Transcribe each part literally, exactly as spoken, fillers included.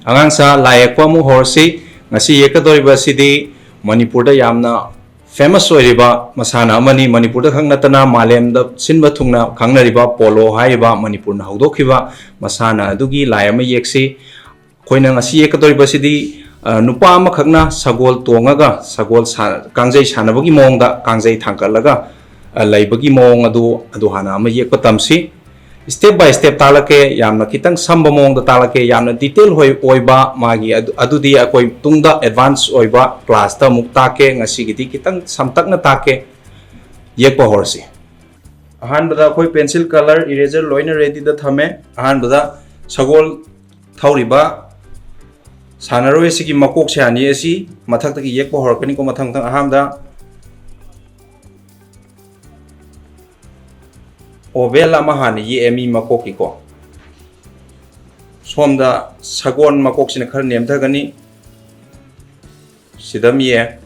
ꯑꯉꯥꯡꯁꯥ, ꯂꯥꯏ ꯌꯦꯛꯄ ꯑꯃꯨꯛ ꯍꯧꯔꯁꯤ꯫ ꯉꯁꯤ ꯌꯦꯛꯀꯗꯧꯔꯤꯕ ꯑꯁꯤꯗꯤ ꯃꯅꯤꯄꯨꯔꯗ ꯌꯥꯝꯅ ꯐꯦꯃꯁ ꯑꯣꯏꯔꯤꯕ ꯃꯁꯥꯟꯅ ꯑꯃꯅꯤ꯫ ꯃꯅꯤꯄꯨꯔꯗ ꯈꯛ ꯅꯠꯇꯅ ꯃꯥꯂꯦꯝꯗ ꯁꯤꯟꯕ ꯊꯨꯡꯅ ꯈꯪꯅꯔꯤꯕ ꯄꯣꯂꯣ ꯍꯥꯏꯔꯤꯕ ꯃꯅꯤꯄꯨꯔꯅ ꯍꯧꯗꯣꯛꯈꯤꯕ ꯃꯁꯥꯟꯅ ꯑꯗꯨꯒꯤ ꯂꯥꯏ ꯑꯃ ꯌꯦꯛꯁꯤ꯫ ꯑꯩꯈꯣꯏꯅ ꯉꯁꯤ ꯌꯦꯛꯀꯗꯧꯔꯤꯕꯁꯤꯗꯤ, ꯑ, ꯅꯨꯄꯥ ꯑꯃꯈꯛꯅ ꯁꯒꯣꯜ ꯇꯣꯡꯉꯒ ꯁꯒꯣꯜ ꯁꯥ-, ꯀꯥꯡꯖꯩ ꯁꯥꯟꯅꯕꯒꯤ ꯃꯑꯣꯡꯗ ꯀꯥꯡꯖꯩ ꯊꯥꯡꯒꯠꯂꯒ, ꯑ, ꯂꯩꯕꯒꯤ ꯃꯑꯣꯡ ꯑꯗꯨ, ꯑꯗꯨ ꯍꯥꯟꯅ ꯑꯃ ꯌꯦꯛꯄ ꯇꯝꯁꯤ꯫ Step by step ꯇꯥꯛꯂꯛꯀꯦ, ꯌꯥꯝꯅ ꯈꯤꯇꯪ ꯁꯝꯕ ꯃꯑꯣꯡꯗ ꯇꯥꯛꯂꯛꯀꯦ, ꯌꯥꯝꯅ detail ꯍꯣꯏ ꯑꯣꯏꯕ ꯃꯥꯒꯤ ꯑꯗꯨ-, ꯑꯗꯨꯗꯤ ꯑꯩꯈꯣꯏ ꯇꯨꯡꯗ advance ꯑꯣꯏꯕ class ꯇ ꯑꯃꯨꯛ ꯇꯥꯛꯀꯦ꯫ ꯉꯁꯤꯒꯤꯗꯤ ꯈꯤꯇꯪ ꯁꯝꯇꯛꯅ ꯇꯥꯛꯀꯦ꯫ ꯌꯦꯛꯄ ꯍꯧꯔꯁꯤ꯫ ꯑꯍꯥꯟꯕꯗ ꯑꯩꯈꯣꯏ pencil, colour, eraser ꯂꯣꯏꯅ ready ꯗ ꯊꯝꯃꯦ꯫ ꯑꯍꯥꯟꯕꯗ ꯁꯒꯣꯜ ꯊꯧꯔꯤꯕ ꯁꯥꯟꯅꯔꯣꯏ ꯑꯁꯤꯒꯤ ꯃꯀꯣꯛꯁꯦ ꯍꯥꯟꯅ ꯌꯦꯛꯑꯁꯤ꯫ ꯃꯊꯛꯇꯒꯤ ꯌꯦꯛꯄ ꯍꯧꯔꯛꯀꯅꯤꯀꯣ꯫ ꯃꯊꯪ ꯃꯊꯪ ꯑꯍꯥꯟꯕꯗ oval ꯑꯃ ꯍꯥꯟꯅ ꯌꯦꯛꯑꯦ ꯃꯤ ꯃꯀꯣꯛꯀꯤꯀꯣ꯫ ꯁꯣꯝꯗ ꯁꯒꯣꯜ ꯃꯀꯣꯛꯁꯤꯅ ꯈꯔ ꯅꯦꯝꯊꯒꯅꯤ꯫ ꯁꯤꯗ ꯑꯃ ꯌꯦꯛꯑꯦ꯫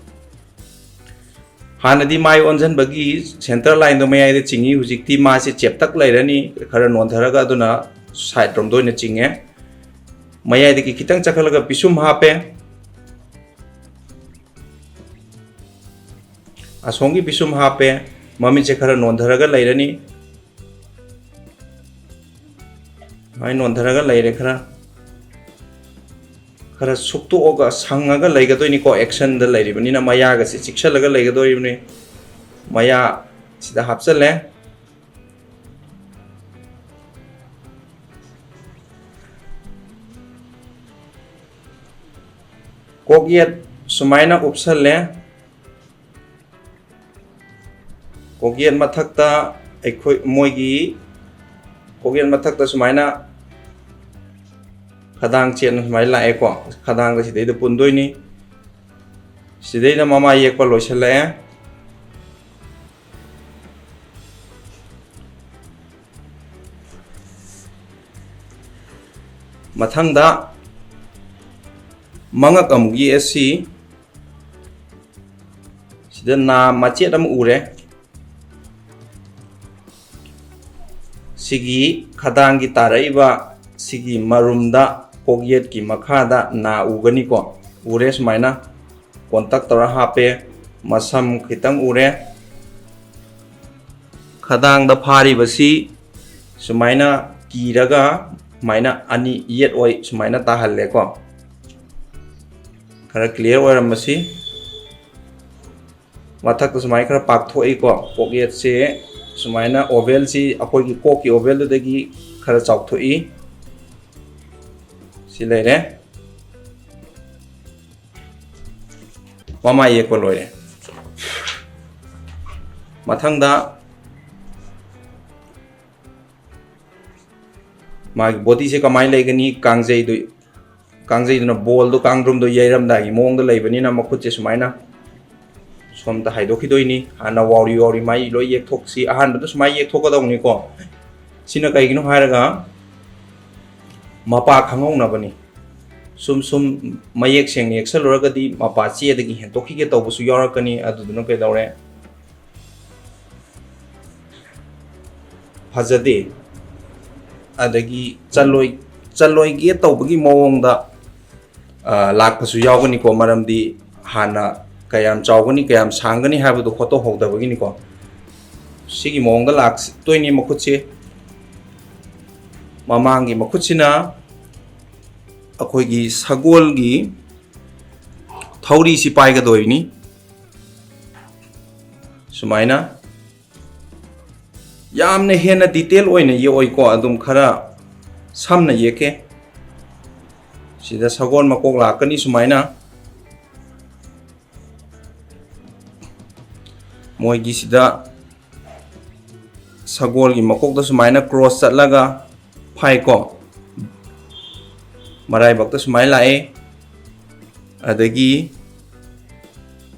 ꯍꯥꯟꯅꯗꯤ ꯃꯥꯏ ꯑꯣꯟꯁꯤꯟꯕꯒꯤ centre line ꯗꯣ ꯃꯌꯥꯏꯗ ꯆꯤꯡꯉꯤ, ꯍꯧꯖꯤꯛꯇꯤ ꯃꯥꯁꯦ ꯆꯦꯞꯇꯛ ꯂꯩꯔꯅꯤ, ꯈꯔ ꯅꯣꯟꯊꯔꯒ, ꯑꯗꯨꯅ side ꯔꯣꯝꯗ ꯑꯣꯏꯅ ꯆꯤꯡꯉꯦ꯫ ꯃꯌꯥꯏꯗꯒꯤ ꯈꯤꯇꯪ ꯆꯠꯈꯠꯂꯒ ꯄꯤꯁꯨꯝ ꯍꯥꯞꯄꯦ, ꯑꯁꯣꯝꯒꯤ ꯄꯤꯁꯨꯝ ꯍꯥꯞꯄꯦ, ꯃꯃꯤꯠꯁꯦ ꯈꯔ ꯅꯣꯟꯊꯔꯒ ꯂꯩꯔꯅꯤ꯫ ꯁꯨꯃꯥꯏꯅ ꯅꯣꯟꯊꯔꯒ ꯂꯩꯔꯦ꯫ ꯈꯔ, ꯈꯔ ꯁꯨꯛꯇꯣꯛꯑꯒ ꯁꯪꯉꯒ ꯂꯩꯒꯗꯣꯏꯅꯤꯀꯣ꯫ Action ꯗ ꯂꯩꯔꯤꯕꯅꯤꯅ ꯃꯌꯥꯒꯁꯦ ꯆꯤꯛꯁꯜꯂꯒ ꯂꯩꯒꯗꯣꯔꯤꯕꯅꯤ꯫ ꯃꯌꯥ ꯁꯤꯗ ꯍꯥꯞꯆꯜꯂꯦ꯫ ꯀꯣꯛꯌꯦꯠ ꯁꯨꯃꯥꯏꯅ ꯎꯞꯁꯜꯂꯦ꯫ ꯀꯣꯛꯌꯦꯠ ꯃꯊꯛꯇ ꯑꯩꯈꯣꯏ, ꯃꯣꯏꯒꯤ ꯀꯣꯛꯌꯦꯠ ꯃꯊꯛꯇ ꯁꯨꯃꯥꯏꯅ ꯈꯗꯥꯡ ꯆꯦꯠꯅ ꯁꯨꯃꯥꯏꯅ ꯂꯥꯛꯑꯦꯀꯣ꯫ ꯈꯗꯥꯡꯗ ꯁꯤꯗꯩꯗ ꯄꯨꯟꯗꯣꯏꯅꯤ꯫ ꯁꯤꯗꯩꯗ ꯃꯃꯥꯏ ꯌꯦꯛꯄ ꯂꯣꯏꯁꯤꯜꯂꯛꯑꯦ꯫ ꯃꯊꯪꯗ ꯃꯉꯛ ꯑꯃꯨꯛ ꯌꯦꯛꯑꯁꯤ꯫ ꯁꯤꯗ ꯅꯥ ꯃꯆꯦꯠ ꯑꯃ ꯎꯔꯦ꯫ ꯁꯤꯒꯤ ꯈꯗꯥꯡꯒꯤ ꯇꯥꯔꯛꯏꯕ ꯁꯤꯒꯤ ꯃꯔꯨꯝꯗ ꯀꯣꯛ ꯌꯦꯠꯀꯤ ꯃꯈꯥꯗ ꯅꯥ ꯎꯒꯅꯤꯀꯣ꯫ ꯎꯔꯦ, ꯁꯨꯃꯥꯏꯅ ꯀꯣꯟꯇꯛ ꯇꯧꯔ ꯍꯥꯞꯄꯦ꯫ ꯃꯁꯝ ꯈꯤꯇꯪ ꯎꯔꯦ꯫ ꯈꯗꯥꯡꯗ ꯐꯥꯔꯤꯕꯁꯤ ꯁꯨꯃꯥꯏꯅ ꯀꯤꯔꯒ ꯁꯨꯃꯥꯏꯅ ꯑꯅꯤ ꯌꯦꯠ ꯑꯣꯏ ꯁꯨꯃꯥꯏꯅ ꯇꯥꯍꯜꯂꯦꯀꯣ꯫ ꯈꯔ clear ꯑꯣꯏꯔꯝꯃꯁꯤ꯫ ꯃꯊꯛꯇ ꯁꯨꯃꯥꯏꯅ ꯈꯔ ꯄꯥꯛꯊꯣꯛꯏꯀꯣ꯫ ꯀꯣꯛ ꯌꯦꯠꯁꯦ ꯁꯨꯃꯥꯏꯅ ovalꯁꯤ ꯑꯩꯈꯣꯏꯒꯤ ꯀꯣꯛꯀꯤ ovalꯗꯨꯗꯒꯤ ꯈꯔ ꯆꯥꯎꯊꯣꯛꯏ꯫ ꯁꯤ ꯂꯩꯔꯦ꯫ ꯃꯃꯥꯏ ꯌꯦꯛꯄ ꯂꯣꯏꯔꯦ꯫ ꯃꯊꯪꯗ ꯃꯥꯒꯤ bodyꯁꯦ ꯀꯃꯥꯏꯅ ꯂꯩꯒꯅꯤ? ꯀꯥꯡꯖꯩꯗꯨ, ꯀꯥꯡꯖꯩꯗꯨꯅ ballꯗꯣ, ꯀꯥꯡꯗ꯭ꯔꯨꯝꯗꯣ ꯌꯩꯔꯝꯗꯥꯏꯒꯤ ꯃꯑꯣꯡꯗ ꯂꯩꯕꯅꯤꯅ ꯃꯈꯨꯠꯁꯦ ꯁꯨꯃꯥꯏꯅ ꯁꯣꯝꯗ ꯍꯥꯏꯗꯣꯛꯈꯤꯗꯣꯏꯅꯤ꯫ ꯍꯥꯟꯅ ꯋꯥꯎꯔꯤ ꯋꯥꯎꯔꯤ ꯃꯥꯏ ꯂꯣꯏ ꯌꯦꯛꯊꯣꯛꯁꯤ꯫ ꯑꯍꯥꯟꯕꯗ ꯁꯨꯃꯥꯏꯅ ꯌꯦꯛꯊꯣꯛꯀꯗꯧꯅꯤꯀꯣ꯫ ꯁꯤꯅ ꯀꯩꯒꯤꯅꯣ ꯍꯥꯏꯔꯒ ꯃꯄꯥ ꯈꯪꯍꯧꯅꯕꯅꯤ꯫ ꯁꯨꯝ ꯁꯨꯝ ꯃꯌꯦꯛ ꯁꯦꯡꯅ ꯌꯦꯛꯁꯜꯂꯨꯔꯒꯗꯤ ꯃꯄꯥ ꯆꯦꯗꯒꯤ ꯍꯦꯟꯇꯣꯛꯈꯤꯒꯦ ꯇꯧꯕꯁꯨ ꯌꯥꯎꯔꯛꯀꯅꯤ꯫ ꯑꯗꯨꯗꯨꯅ ꯀꯩꯗꯧꯔꯦ? ꯐꯖꯗꯦ꯫ ꯑꯗꯒꯤ ꯆꯜꯂꯣꯏ-, ꯆꯜꯂꯣꯏꯒꯦ ꯇꯧꯕꯒꯤ ꯃꯑꯣꯡꯗ, ꯑ, ꯂꯥꯛꯄꯁꯨ ꯌꯥꯎꯒꯅꯤꯀꯣ, ꯃꯔꯝꯗꯤ ꯍꯥꯟꯅ ꯀꯌꯥꯝ ꯆꯥꯎꯒꯅꯤ, ꯀꯌꯥꯝ ꯁꯥꯡꯒꯅꯤ ꯍꯥꯏꯕꯗꯨ ꯍꯣꯠꯇꯣꯛꯍꯧꯗꯕꯒꯤꯅꯤꯀꯣ꯫ ꯁꯤꯒꯤ ꯃꯑꯣꯡꯗ ꯂꯥꯛꯇꯣꯏꯅꯤ ꯃꯈꯨꯠꯁꯦ꯫ ꯃꯃꯥꯡꯒꯤ ꯃꯈꯨꯠꯁꯤꯅ ꯑꯩꯈꯣꯏꯒꯤ ꯁꯒꯣꯜꯒꯤ ꯊꯧꯔꯤꯁꯤ ꯄꯥꯏꯒꯗꯣꯏꯅꯤ꯫ ꯁꯨꯃꯥꯏꯅ ꯌꯥꯝꯅ ꯍꯦꯟꯅ detail ꯑꯣꯏꯅ ꯌꯦꯛꯑꯣꯏꯀꯣ, ꯑꯗꯨꯝ ꯈꯔ ꯁꯝꯅ ꯌꯦꯛꯀꯦ꯫ ꯁꯤꯗ ꯁꯒꯣꯜ ꯃꯀꯣꯛ ꯂꯥꯛꯀꯅꯤ ꯁꯨꯃꯥꯏꯅ꯫ ꯃꯣꯏꯒꯤꯁꯤꯗ ꯁꯒꯣꯜꯒꯤ ꯃꯀꯣꯛꯇ ꯁꯨꯃꯥꯏꯅ cross ꯆꯠꯂꯒ ꯐꯥꯏꯀꯣ꯫ ꯃꯔꯥꯏꯕꯛꯇ ꯁꯨꯃꯥꯏꯅ ꯂꯥꯛꯑꯦ꯫ ꯑꯗꯒꯤ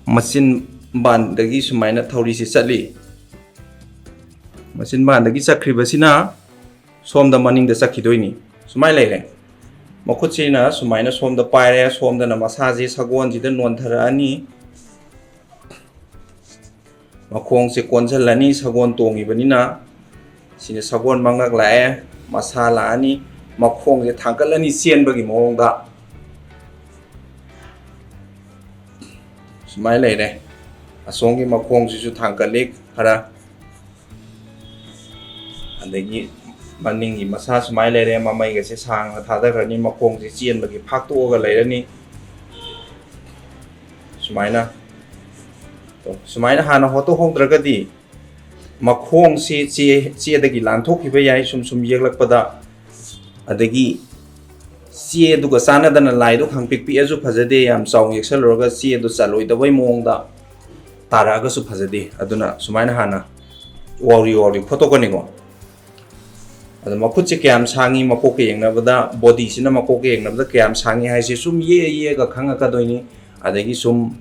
ꯃꯆꯤꯟꯕꯥꯟꯗꯒꯤ ꯁꯨꯃꯥꯏꯅ ꯊꯧꯔꯤꯁꯤ ꯆꯠꯂꯤ꯫ ꯃꯆꯤꯟꯕꯥꯟꯗꯒꯤ ꯆꯠꯈ꯭ꯔꯤꯕꯁꯤꯅ ꯁꯣꯝꯗ ꯃꯅꯤꯡꯗ ꯆꯠꯈꯤꯗꯣꯏꯅꯤ꯫ ꯁꯨꯃꯥꯏꯅ ꯂꯩꯔꯦ꯫ ꯃꯈꯨꯠꯁꯤꯅ ꯁꯨꯃꯥꯏꯅ ꯁꯣꯝꯗ ꯄꯥꯏꯔꯦ, ꯁꯣꯝꯗꯅ ꯃꯁꯥꯁꯤ ꯁꯒꯣꯜꯁꯤꯗ ꯅꯣꯟꯊꯔꯛꯑꯅꯤ꯫ ꯃꯈꯣꯡꯁꯦ ꯀꯣꯟꯁꯤꯜꯂꯅꯤ, ꯁꯒꯣꯜ ꯇꯣꯡꯉꯤꯕꯅꯤꯅ꯫ ꯁꯤꯅ ꯁꯒꯣꯜ ꯃꯉꯛ ꯂꯥꯛꯑꯦ, ꯃꯁꯥ ꯂꯥꯛꯑꯅꯤ꯫ ꯃꯈꯣꯡꯁꯦ ꯊꯥꯡꯒꯠꯂꯅꯤ ꯆꯦꯟꯕꯒꯤ ꯃꯑꯣꯡꯗ꯫ ꯁꯨꯃꯥꯏꯅ ꯂꯩꯔꯦ꯫ ꯑꯁꯣꯝꯒꯤ ꯃꯈꯣꯡꯁꯤꯁꯨ ꯊꯥꯡꯒꯠꯂꯤ ꯈꯔ꯫ ꯑꯗꯒꯤ ꯃꯅꯤꯡꯒꯤ ꯃꯁꯥ ꯁꯨꯃꯥꯏꯅ ꯂꯩꯔꯦ, ꯃꯃꯩꯒꯁꯦ ꯁꯥꯡꯅ ꯊꯥꯗꯈ꯭ꯔꯅꯤ, ꯃꯈꯣꯡꯁꯦ ꯆꯦꯟꯕꯒꯤ ꯐꯥꯛꯇꯣꯛꯑꯒ ꯂꯩꯔꯅꯤ꯫ ꯁꯨꯃꯥꯏꯅ, ꯁꯨꯃꯥꯏꯅ ꯍꯥꯟꯅ ꯍꯣꯠꯇꯣꯛꯍꯧꯗ꯭ꯔꯒꯗꯤ ꯃꯈꯣꯡꯁꯤ ꯆꯦ, ꯆꯦꯗꯒꯤ ꯂꯥꯟꯊꯣꯛꯈꯤꯕ ꯌꯥꯏ, ꯁꯨꯝ ꯁꯨꯝ ꯌꯦꯛꯂꯛꯄꯗ꯫ ꯑꯗꯒꯤ ꯆꯦꯗꯨꯒ ꯆꯥꯟꯅꯗꯅ ꯂꯥꯏꯗꯣ ꯈꯪꯄꯤꯛ ꯄꯤꯛꯑꯁꯨ ꯐꯖꯗꯦ, ꯌꯥꯝ ꯆꯥꯎ ꯌꯦꯛꯁꯜꯂꯨꯔꯒ ꯆꯦꯗꯣ ꯆꯜꯂꯣꯏꯗꯕꯩ ꯃꯑꯣꯡꯗ ꯇꯥꯔꯛꯑꯒꯁꯨ ꯐꯖꯗꯦ꯫ ꯑꯗꯨꯅ ꯁꯨꯃꯥꯏꯅ ꯍꯥꯟꯅ ꯋꯥꯎꯔꯤ ꯋꯥꯎꯔꯤ ꯈꯣꯠꯇꯣꯛꯀꯅꯤꯀꯣ꯫ ꯑꯗꯣ ꯃꯈꯨꯠꯁꯦ ꯀꯌꯥꯝ ꯁꯥꯡꯉꯤ ꯃꯀꯣꯛꯀ ꯌꯦꯡꯅꯕꯗ, ꯕꯣꯗꯤꯁꯤꯅ ꯃꯀꯣꯛꯀ ꯌꯦꯡꯅꯕꯗ ꯀꯌꯥꯝ ꯁꯥꯡꯉꯤ ꯍꯥꯏꯁꯦ ꯁꯨꯝ ꯌꯦꯛꯑ ꯌꯦꯛꯑꯒ ꯈꯪꯉꯛꯀꯗꯣꯏꯅꯤ꯫ ꯑꯗꯒꯤ ꯁꯨꯝ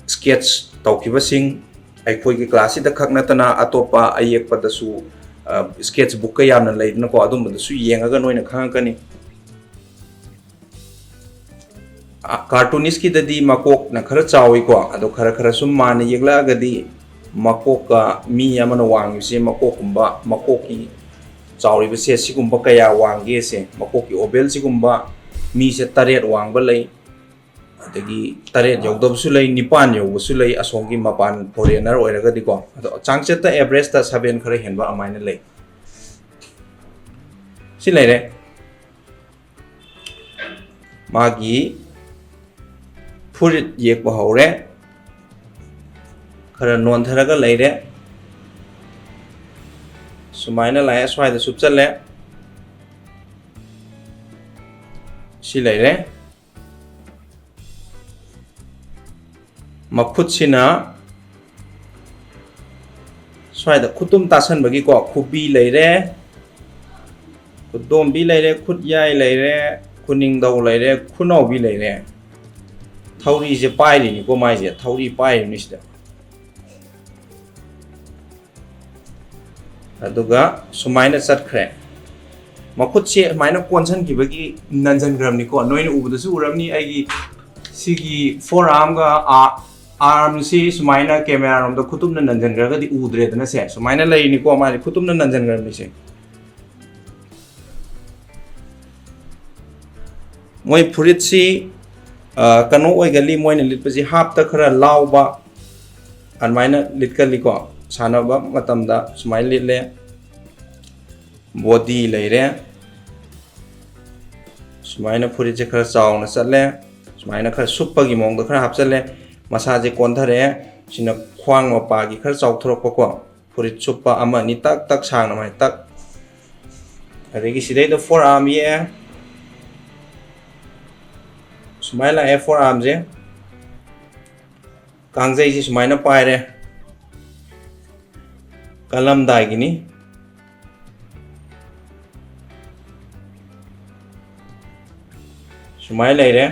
ꯁ꯭ꯀꯦꯠꯁ ꯇꯧꯈꯤꯕꯁꯤꯡ, ꯑꯩꯈꯣꯏꯒꯤ ꯀ꯭ꯂꯥꯁꯁꯤꯗ ꯈꯛ ꯅꯠꯇꯅ ꯑꯇꯣꯞꯄ ꯑꯌꯦꯛꯄꯗꯁꯨ ꯁ꯭ꯀꯦꯠꯁ ꯕꯨꯛꯀ ꯌꯥꯝꯅ ꯂꯩꯗꯅꯀꯣ, ꯑꯗꯨꯝꯕꯗꯁꯨ ꯌꯦꯡꯉꯒ ꯅꯣꯏꯅ ꯈꯪꯉꯛꯀꯅꯤ꯫ ꯀꯥꯔꯇꯨꯅꯤꯁꯀꯤꯗꯗꯤ ꯃꯀꯣꯛꯅ ꯈꯔ ꯆꯥꯎꯋꯤꯀꯣ, ꯑꯗꯣ ꯈꯔ ꯈꯔ ꯁꯨꯝ ꯃꯥꯟꯅ ꯌꯦꯛꯂꯛꯑꯒꯗꯤ ꯃꯀꯣꯛꯀ ꯃꯤ ꯑꯃꯅ ꯋꯥꯡꯉꯤꯕꯁꯦ ꯃꯀꯣꯛꯀꯨꯝꯕ, ꯃꯀꯣꯛꯀꯤ ꯆꯥꯎꯔꯤꯕꯁꯦ ꯁꯤꯒꯨꯝꯕ ꯀꯌꯥ ꯋꯥꯡꯒꯦꯁꯦ, ꯃꯀꯣꯛꯀꯤ ꯑꯣꯕꯦꯜꯁꯤꯒꯨꯝꯕ ꯃꯤꯁꯦ ꯇꯔꯦꯠ ꯋꯥꯡꯕ ꯂꯩ, ꯑꯗꯒꯤ ꯇꯔꯦꯠ ꯌꯧꯗꯕꯁꯨ ꯂꯩ, ꯅꯤꯄꯥꯟ ꯌꯧꯕꯁꯨ ꯂꯩ, ꯑꯁꯣꯝꯒꯤ ꯃꯄꯥꯟ ꯐꯣꯔꯦꯟꯅꯔ ꯑꯣꯏꯔꯒꯗꯤꯀꯣ꯫ ꯑꯗꯣ ꯆꯥꯡꯆꯠꯇ ꯑꯦꯚꯔꯦꯖꯇ ꯁꯚꯦꯟ ꯈꯔ ꯍꯦꯟꯕ ꯑꯗꯨꯃꯥꯏꯅ ꯂꯩ꯫ ꯁꯤ ꯂꯩꯔꯦ꯫ ꯃꯥꯒꯤ ꯐꯨꯔꯤꯠ ꯌꯦꯛꯄ ꯍꯧꯔꯦ꯫ ꯈꯔ ꯅꯣꯟꯊꯔꯒ ꯂꯩꯔꯦ꯫ ꯁꯨꯃꯥꯏꯅ ꯂꯥꯛꯑꯦ, ꯁ꯭ꯋꯥꯏꯗ ꯁꯨꯞꯆꯜꯂꯦ꯫ ꯁꯤ ꯂꯩꯔꯦ꯫ ꯃꯈꯨꯠꯁꯤꯅ ꯁ꯭ꯋꯥꯏꯗ ꯈꯨꯇꯨꯝ ꯇꯥꯁꯟꯕꯒꯤꯀꯣ, ꯈꯨꯕꯤ ꯂꯩꯔꯦ, ꯈꯨꯗꯣꯝꯕꯤ ꯂꯩꯔꯦ, ꯈꯨꯠꯌꯥꯏ ꯂꯩꯔꯦ, ꯈꯨꯅꯤꯡꯗꯧ ꯂꯩꯔꯦ, ꯈꯨꯅꯥꯎꯕꯤ ꯂꯩꯔꯦ꯫ ꯊꯧꯔꯤꯁꯦ ꯄꯥꯏꯔꯤꯅꯤꯀꯣ, ꯃꯥꯏꯁꯦ ꯊꯧꯔꯤ ꯄꯥꯏꯔꯤꯅꯤ ꯁꯤꯗ꯫ ꯑꯗꯨꯒ ꯁꯨꯃꯥꯏꯅ ꯆꯠꯈ꯭ꯔꯦ꯫ ꯃꯈꯨꯠꯁꯦ ꯑꯗꯨꯃꯥꯏꯅ ꯀꯣꯟꯁꯤꯟꯈꯤꯕꯒꯤ ꯅꯟꯁꯤꯟꯈ꯭ꯔꯕꯅꯤꯀꯣ꯫ ꯅꯣꯏꯅ ꯎꯕꯗꯁꯨ ꯎꯔꯝꯅꯤ, ꯑꯩꯒꯤ ꯁꯤꯒꯤ ꯐꯣꯔ ꯑꯥꯔꯝꯒ ꯑꯥꯔꯝꯁꯤ ꯁꯨꯃꯥꯏꯅ ꯀꯦꯃꯦꯔꯥꯔꯣꯝꯗ ꯈꯨꯇꯨꯝꯅ ꯅꯟꯁꯤꯟꯈ꯭ꯔꯒꯗꯤ ꯎꯗ꯭ꯔꯦꯗꯅ꯫ ꯁꯦ ꯁꯨꯃꯥꯏꯅ ꯂꯩꯔꯤꯅꯤꯀꯣ, ꯃꯥꯁꯦ ꯈꯨꯇꯨꯝꯅ ꯅꯟꯁꯤꯟꯈ꯭ꯔꯕꯅꯤꯁꯦ꯫ ꯃꯣꯏ ꯐꯨꯔꯤꯠꯁꯤ, ꯑ, ꯀꯩꯅꯣ ꯑꯣꯏꯒꯜꯂꯤ, ꯃꯣꯏꯅ ꯂꯤꯠꯄꯁꯤ ꯍꯥꯞꯇ ꯈꯔ ꯂꯥꯎꯕ, ꯑꯗꯨꯃꯥꯏꯅ ꯂꯤꯠꯀꯜꯂꯤꯀꯣ꯫ ꯁꯥꯟꯅꯕ ꯃꯇꯝꯗ ꯁꯨꯃꯥꯏꯅ ꯂꯤꯠꯂꯦ, ꯕꯣꯗꯤ ꯂꯩꯔꯦ, ꯁꯨꯃꯥꯏꯅ ꯐꯨꯔꯤꯠꯁꯦ ꯈꯔ ꯆꯥꯎꯅ ꯆꯠꯂꯦ, ꯁꯨꯃꯥꯏꯅ ꯈꯔ ꯁꯨꯞꯄꯒꯤ ꯃꯑꯣꯡꯗ ꯈꯔ ꯍꯥꯞꯆꯜꯂꯦ, ꯃꯁꯥꯁꯦ ꯀꯣꯟꯊꯔꯛꯑꯦ꯫ ꯁꯤꯅ ꯈ꯭ꯋꯥꯡ ꯃꯄꯥꯒꯤ ꯈꯔ ꯆꯥꯎꯊꯣꯔꯛꯄꯀꯣ, ꯐꯨꯔꯤꯠ ꯁꯨꯞꯄ ꯑꯃ ꯑꯅꯤ ꯇꯛ ꯇꯛ ꯁꯥꯡꯅ ꯃꯥꯏ ꯇꯛ꯫ ꯑꯗꯒꯤ ꯁꯤꯗꯩꯗ ꯐꯣꯔ ꯑꯥꯔꯝ ꯌꯦꯛꯑꯦ, ꯁꯨꯃꯥꯏꯅ ꯂꯥꯛꯑꯦ ꯐꯣꯔ ꯑꯥꯔꯝꯁꯦ꯫ ꯀꯥꯡꯖꯩꯁꯤ ꯁꯨꯃꯥꯏꯅ ꯄꯥꯏꯔꯦ, ꯀꯜꯂꯝꯗꯥꯏꯒꯤꯅꯤ꯫ ꯁꯨꯃꯥꯏꯅ ꯂꯩꯔꯦ꯫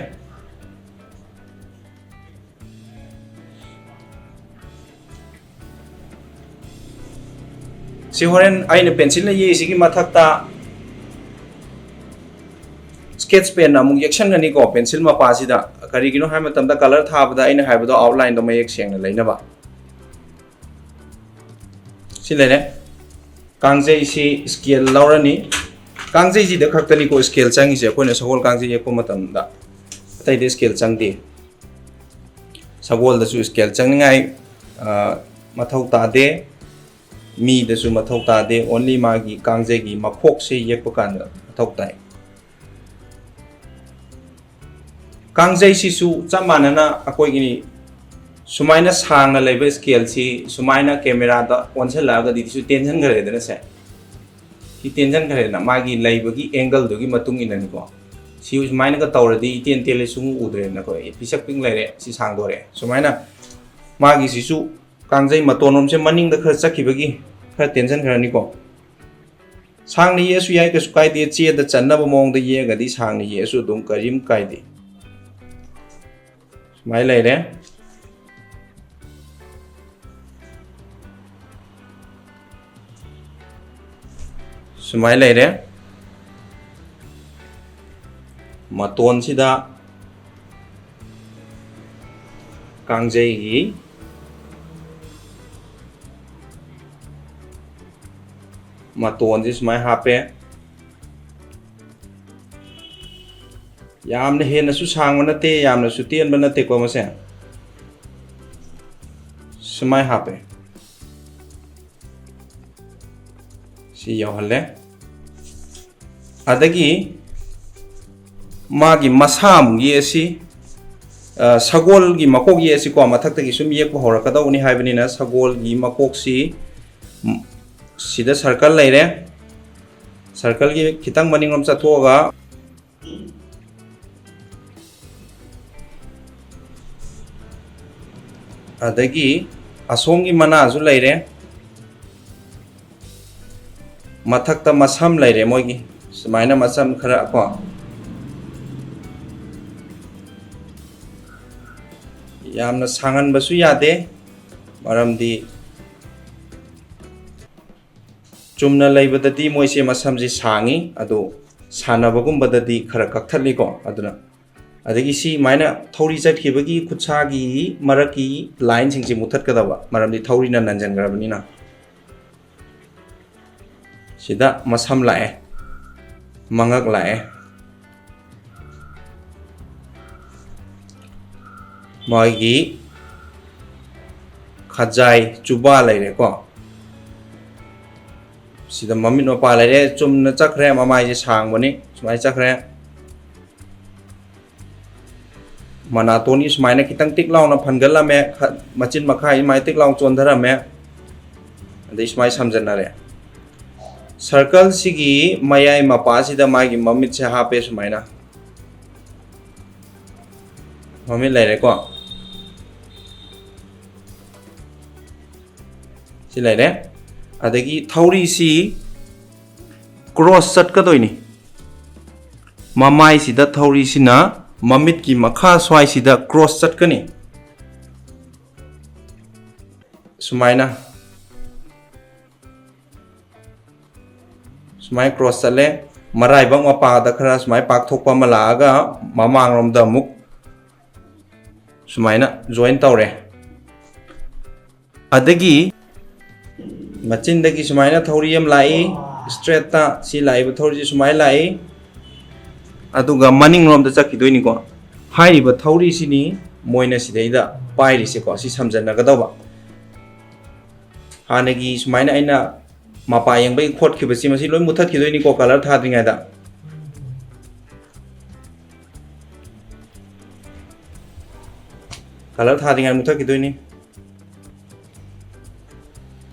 ꯁꯤ ꯍꯣꯔꯦꯟ ꯑꯩꯅ ꯄꯦꯟꯁꯤꯜꯅ ꯌꯦꯛꯏꯁꯤꯒꯤ ꯃꯊꯛꯇ ꯁ꯭ꯀꯦꯠꯆ ꯄꯦꯟꯅ ꯑꯃꯨꯛ ꯌꯦꯛꯁꯟꯒꯅꯤꯀꯣ, ꯄꯦꯟꯁꯤꯜ ꯃꯄꯥꯁꯤꯗ꯫ ꯀꯔꯤꯒꯤꯅꯣ ꯍꯥꯏꯕ ꯃꯇꯝꯗ, ꯀꯂꯔ ꯊꯥꯕꯗ ꯑꯩꯅ ꯍꯥꯏꯕꯗꯣ ꯑꯥꯎꯠꯂꯥꯏꯟꯗꯣ ꯃꯌꯦꯛ ꯁꯦꯡꯅ ꯂꯩꯅꯕ꯫ ꯁꯤ ꯂꯩꯔꯦ꯫ ꯀꯥꯡꯖꯩꯁꯤ ꯁ꯭ꯀꯦꯜ ꯂꯧꯔꯅꯤ꯫ ꯀꯥꯡꯖꯩꯁꯤꯗ ꯈꯛꯇꯅꯤꯀꯣ ꯁ꯭ꯀꯦꯜ ꯆꯪꯉꯤꯁꯦ ꯑꯩꯈꯣꯏꯅ ꯁꯒꯣꯜ ꯀꯥꯡꯖꯩ ꯌꯦꯛꯄ ꯃꯇꯝꯗ, ꯑꯇꯩꯗ ꯁ꯭ꯀꯦꯜ ꯆꯪꯗꯦ꯫ ꯁꯒꯣꯜꯗꯁꯨ ꯁ꯭ꯀꯦꯜ ꯆꯪꯅꯤꯡꯉꯥꯏ, ꯑ, ꯃꯊꯧ ꯇꯥꯗꯦ, ꯃꯤꯗꯁꯨ ꯃꯊꯧ ꯇꯥꯗꯦ, only ꯃꯥꯒꯤ ꯀꯥꯡꯖꯩꯒꯤ ꯃꯈꯣꯛꯁꯦ ꯌꯦꯛꯄ ꯀꯥꯟꯗ ꯃꯊꯧ ꯇꯥꯏ꯫ ꯀꯥꯡꯖꯩꯁꯤꯁꯨ ꯆꯞ ꯃꯥꯟꯅꯅ ꯑꯩꯈꯣꯏꯒꯤ ꯁꯨꯃꯥꯏꯅ ꯁꯥꯡꯅ ꯂꯩꯕ ꯁ꯭ꯀꯦꯜꯁꯤ ꯁꯨꯃꯥꯏꯅ ꯀꯦꯃꯦꯔꯥꯗ ꯑꯣꯟꯁꯤꯜꯂꯛꯑꯒꯗꯤ ꯁꯤꯁꯨ ꯇꯦꯟꯁꯤꯟꯈ꯭ꯔꯦꯗꯅ ꯁꯦ꯫ ꯁꯤ ꯇꯦꯟꯁꯤꯟꯈ꯭ꯔꯦꯗꯅ ꯃꯥꯒꯤ ꯂꯩꯕꯒꯤ ꯑꯦꯡꯒꯜꯗꯨꯒꯤ ꯃꯇꯨꯡ ꯏꯟꯅꯅꯤꯀꯣ꯫ ꯁꯤ ꯁꯨꯃꯥꯏꯅꯒ ꯇꯧꯔꯗꯤ ꯏꯇꯦꯟ ꯇꯦꯜꯂꯦ, ꯁꯨꯡꯎ ꯎꯗ꯭ꯔꯦꯗꯅ ꯑꯩꯈꯣꯏ ꯄꯤꯁꯛ ꯄꯤꯛ ꯂꯩꯔꯦ, ꯁꯤ ꯁꯥꯡꯗꯣꯔꯛꯑꯦ꯫ ꯁꯨꯃꯥꯏꯅ ꯃꯥꯒꯤꯁꯤꯁꯨ ꯀꯥꯡꯖꯩ ꯃꯇꯣꯟꯂꯣꯝꯁꯦ ꯃꯅꯤꯡꯗ ꯈꯔ ꯆꯠꯈꯤꯕꯒꯤ ꯈꯔ ꯇꯦꯟꯁꯤꯟꯈ꯭ꯔꯅꯤꯀꯣ꯫ ꯁꯥꯡꯅ ꯌꯦꯛꯑꯁꯨ ꯌꯥꯏ, ꯀꯩꯁꯨ ꯀꯥꯏꯗꯦ꯫ ꯆꯦꯗ ꯆꯟꯅꯕ ꯃꯑꯣꯡꯗ ꯌꯦꯛꯑꯒꯗꯤ ꯁꯥꯡꯅ ꯌꯦꯛꯑꯁꯨ ꯑꯗꯨꯝ ꯀꯔꯤꯝ ꯀꯥꯏꯗꯦ꯫ ꯁꯨꯃꯥꯏꯅ ꯂꯩꯔꯦ꯫ ꯁꯨꯃꯥꯏꯅ ꯂꯩꯔꯦ꯫ ꯃꯇꯣꯟꯁꯤꯗ ꯀꯥꯡꯖꯩꯒꯤ ꯃꯇꯣꯟꯁꯦ ꯁꯨꯃꯥꯏꯅ ꯍꯥꯞꯄꯦ꯫ ꯌꯥꯝꯅ ꯍꯦꯟꯅꯁꯨ ꯁꯥꯡꯕ ꯅꯠꯇꯦ, ꯌꯥꯝꯅꯁꯨ ꯇꯦꯟꯕ ꯅꯠꯇꯦꯀꯣ꯫ ꯃꯁꯦ ꯁꯨꯃꯥꯏ ꯍꯥꯞꯄꯦ꯫ ꯁꯤ ꯌꯧꯍꯜꯂꯦ꯫ ꯑꯗꯒꯤ ꯃꯥꯒꯤ ꯃꯁꯥ ꯑꯃꯨꯛ ꯌꯦꯛꯑꯁꯤ꯫ ꯑ, ꯁꯒꯣꯜꯒꯤ ꯃꯀꯣꯛ ꯌꯦꯛꯑꯁꯤꯀꯣ꯫ ꯃꯊꯛꯇꯒꯤ ꯁꯨꯝ ꯌꯦꯛꯄ ꯍꯧꯔꯛꯀꯗꯧꯕꯅꯤ ꯍꯥꯏꯕꯅꯤꯅ, ꯁꯒꯣꯜꯒꯤ ꯃꯀꯣꯛꯁꯤ, ꯎꯝ, ꯁꯤꯗ circle ꯂꯩꯔꯦ꯫ Circleꯒꯤ ꯈꯤꯇꯪ ꯃꯅꯤꯡꯂꯣꯝ ꯆꯠꯊꯣꯛꯑꯒ, ꯑꯗꯒꯤ ꯑꯁꯣꯝꯒꯤ ꯃꯅꯥꯁꯨ ꯂꯩꯔꯦ꯫ ꯃꯊꯛꯇ ꯃꯁꯝ ꯂꯩꯔꯦ ꯃꯣꯏꯒꯤ꯫ ꯁꯨꯃꯥꯏꯅ ꯃꯁꯝ ꯈꯔ ꯀꯣ꯫ ꯌꯥꯝꯅ ꯁꯥꯡꯍꯟꯕꯁꯨ ꯌꯥꯗꯦ, ꯃꯔꯝꯗꯤ ꯆꯨꯝꯅ ꯂꯩꯕꯗꯗꯤ ꯃꯣꯏꯁꯦ ꯃꯁꯝꯁꯦ ꯁꯥꯡꯉꯤ, ꯑꯗꯣ ꯁꯥꯟꯅꯕꯒꯨꯝꯕꯗꯗꯤ ꯈꯔ ꯀꯛꯊꯠꯂꯤꯀꯣ꯫ ꯑꯗꯨꯅ, ꯑꯗꯒꯤ ꯁꯤ ꯁꯨꯃꯥꯏꯅ ꯊꯧꯔꯤ ꯆꯠꯈꯤꯕꯒꯤ ꯈꯨꯠꯁꯥꯒꯤ ꯃꯔꯛꯀꯤ lineꯁꯤꯡꯁꯦ ꯃꯨꯊꯠꯀꯗꯕ, ꯃꯔꯝꯗꯤ ꯊꯧꯔꯤꯅ ꯅꯟꯖꯟꯈ꯭ꯔꯕꯅꯤꯅ꯫ ꯁꯤꯗ ꯃꯁꯝ ꯂꯥꯛꯑꯦ, ꯃꯉꯛ ꯂꯥꯛꯑꯦ, ꯃꯥꯒꯤ ꯈꯖꯥꯏ ꯆꯨꯕꯥ ꯂꯩꯔꯦꯀꯣ꯫ ꯁꯤꯗ ꯃꯃꯤꯠ ꯃꯄꯥ ꯂꯩꯔꯦ, ꯆꯨꯝꯅ ꯆꯠꯈ꯭ꯔꯦ, ꯃꯃꯥꯏꯁꯦ ꯁꯥꯡꯕꯅꯤ, ꯁꯨꯃꯥꯏꯅ ꯆꯠꯈ꯭ꯔꯦ꯫ ꯃꯅꯥꯇꯣꯟꯒꯤ ꯁꯨꯃꯥꯏꯅ ꯈꯤꯇꯪ ꯇꯤꯛ ꯂꯥꯎꯅ ꯐꯟꯒꯠꯂꯝꯃꯦ, ꯈ-, ꯃꯆꯤꯟ ꯃꯈꯥ ꯁꯨꯃꯥꯏꯅ ꯇꯤꯛ ꯂꯥꯎꯅ ꯆꯣꯟꯊꯔꯝꯃꯦ, ꯑꯗꯩ ꯁꯨꯃꯥꯏꯅ ꯁꯝꯖꯟꯅꯔꯦ꯫ Circleꯁꯤꯒꯤ ꯃꯌꯥꯏ ꯃꯄꯥꯁꯤꯗ ꯃꯥꯒꯤ ꯃꯃꯤꯠꯁꯦ ꯍꯥꯞꯄꯦ ꯁꯨꯃꯥꯏꯅ꯫ ꯃꯃꯤꯠ ꯂꯩꯔꯦꯀꯣ꯫ ꯁꯤ ꯂꯩꯔꯦ꯫ ꯑꯗꯒꯤ ꯊꯧꯔꯤꯁꯤ cross ꯆꯠꯀꯗꯣꯏꯅꯤ꯫ ꯃꯃꯥꯏꯁꯤꯗ ꯊꯧꯔꯤꯁꯤꯅ ꯃꯃꯤꯠꯀꯤ ꯃꯈꯥ ꯁ꯭ꯋꯥꯏꯁꯤꯗ cross ꯆꯠꯀꯅꯤ꯫ ꯁꯨꯃꯥꯏꯅ꯫ ꯁꯨꯃꯥꯏꯅ cross ꯆꯠꯂꯦ꯫ ꯃꯔꯥꯏꯕꯛ ꯃꯄꯥꯗ ꯈꯔ ꯁꯨꯃꯥꯏꯅ ꯄꯥꯛꯊꯣꯛꯄ ꯑꯃ ꯂꯥꯛꯑꯒ ꯃꯃꯥꯡꯂꯣꯝꯗ ꯑꯃꯨꯛ ꯁꯨꯃꯥꯏꯅ join ꯇꯧꯔꯦ꯫ ꯑꯗꯒꯤ ꯃꯆꯤꯟꯗꯒꯤ ꯁꯨꯃꯥꯏꯅ ꯊꯧꯔꯤ ꯑꯃ ꯂꯥꯛꯏ, straightꯇ꯫ ꯁꯤ ꯂꯥꯛꯏꯕ ꯊꯧꯔꯤꯁꯤ ꯁꯨꯃꯥꯏꯅ ꯂꯥꯛꯏ꯫ ꯑꯗꯨꯒ ꯃꯅꯤꯡꯂꯣꯝꯗ ꯆꯠꯈꯤꯗꯣꯏꯅꯤꯀꯣ꯫ ꯍꯥꯏꯔꯤꯕ ꯊꯧꯔꯤꯁꯤꯅꯤ ꯃꯣꯏꯅ ꯁꯤꯗꯩꯗ ꯄꯥꯏꯔꯤꯁꯦꯀꯣ, ꯁꯤ ꯁꯝꯖꯟꯅꯒꯗꯧꯕ꯫ ꯍꯥꯟꯅꯒꯤ ꯁꯨꯃꯥꯏꯅ ꯑꯩꯅ ꯃꯄꯥ ꯌꯦꯡꯕꯒꯤ ꯈꯣꯠꯈꯤꯕꯁꯤ, ꯃꯁꯤ ꯂꯣꯏ ꯃꯨꯊꯠꯈꯤꯗꯣꯏꯅꯤꯀꯣ, ꯀꯂꯔ ꯊꯥꯗ꯭ꯔꯤꯉꯩꯗ꯫ ꯀꯂꯔ ꯊꯥꯗ꯭ꯔꯤꯉꯩꯗ ꯃꯨꯊꯠꯈꯤꯗꯣꯏꯅꯤ꯫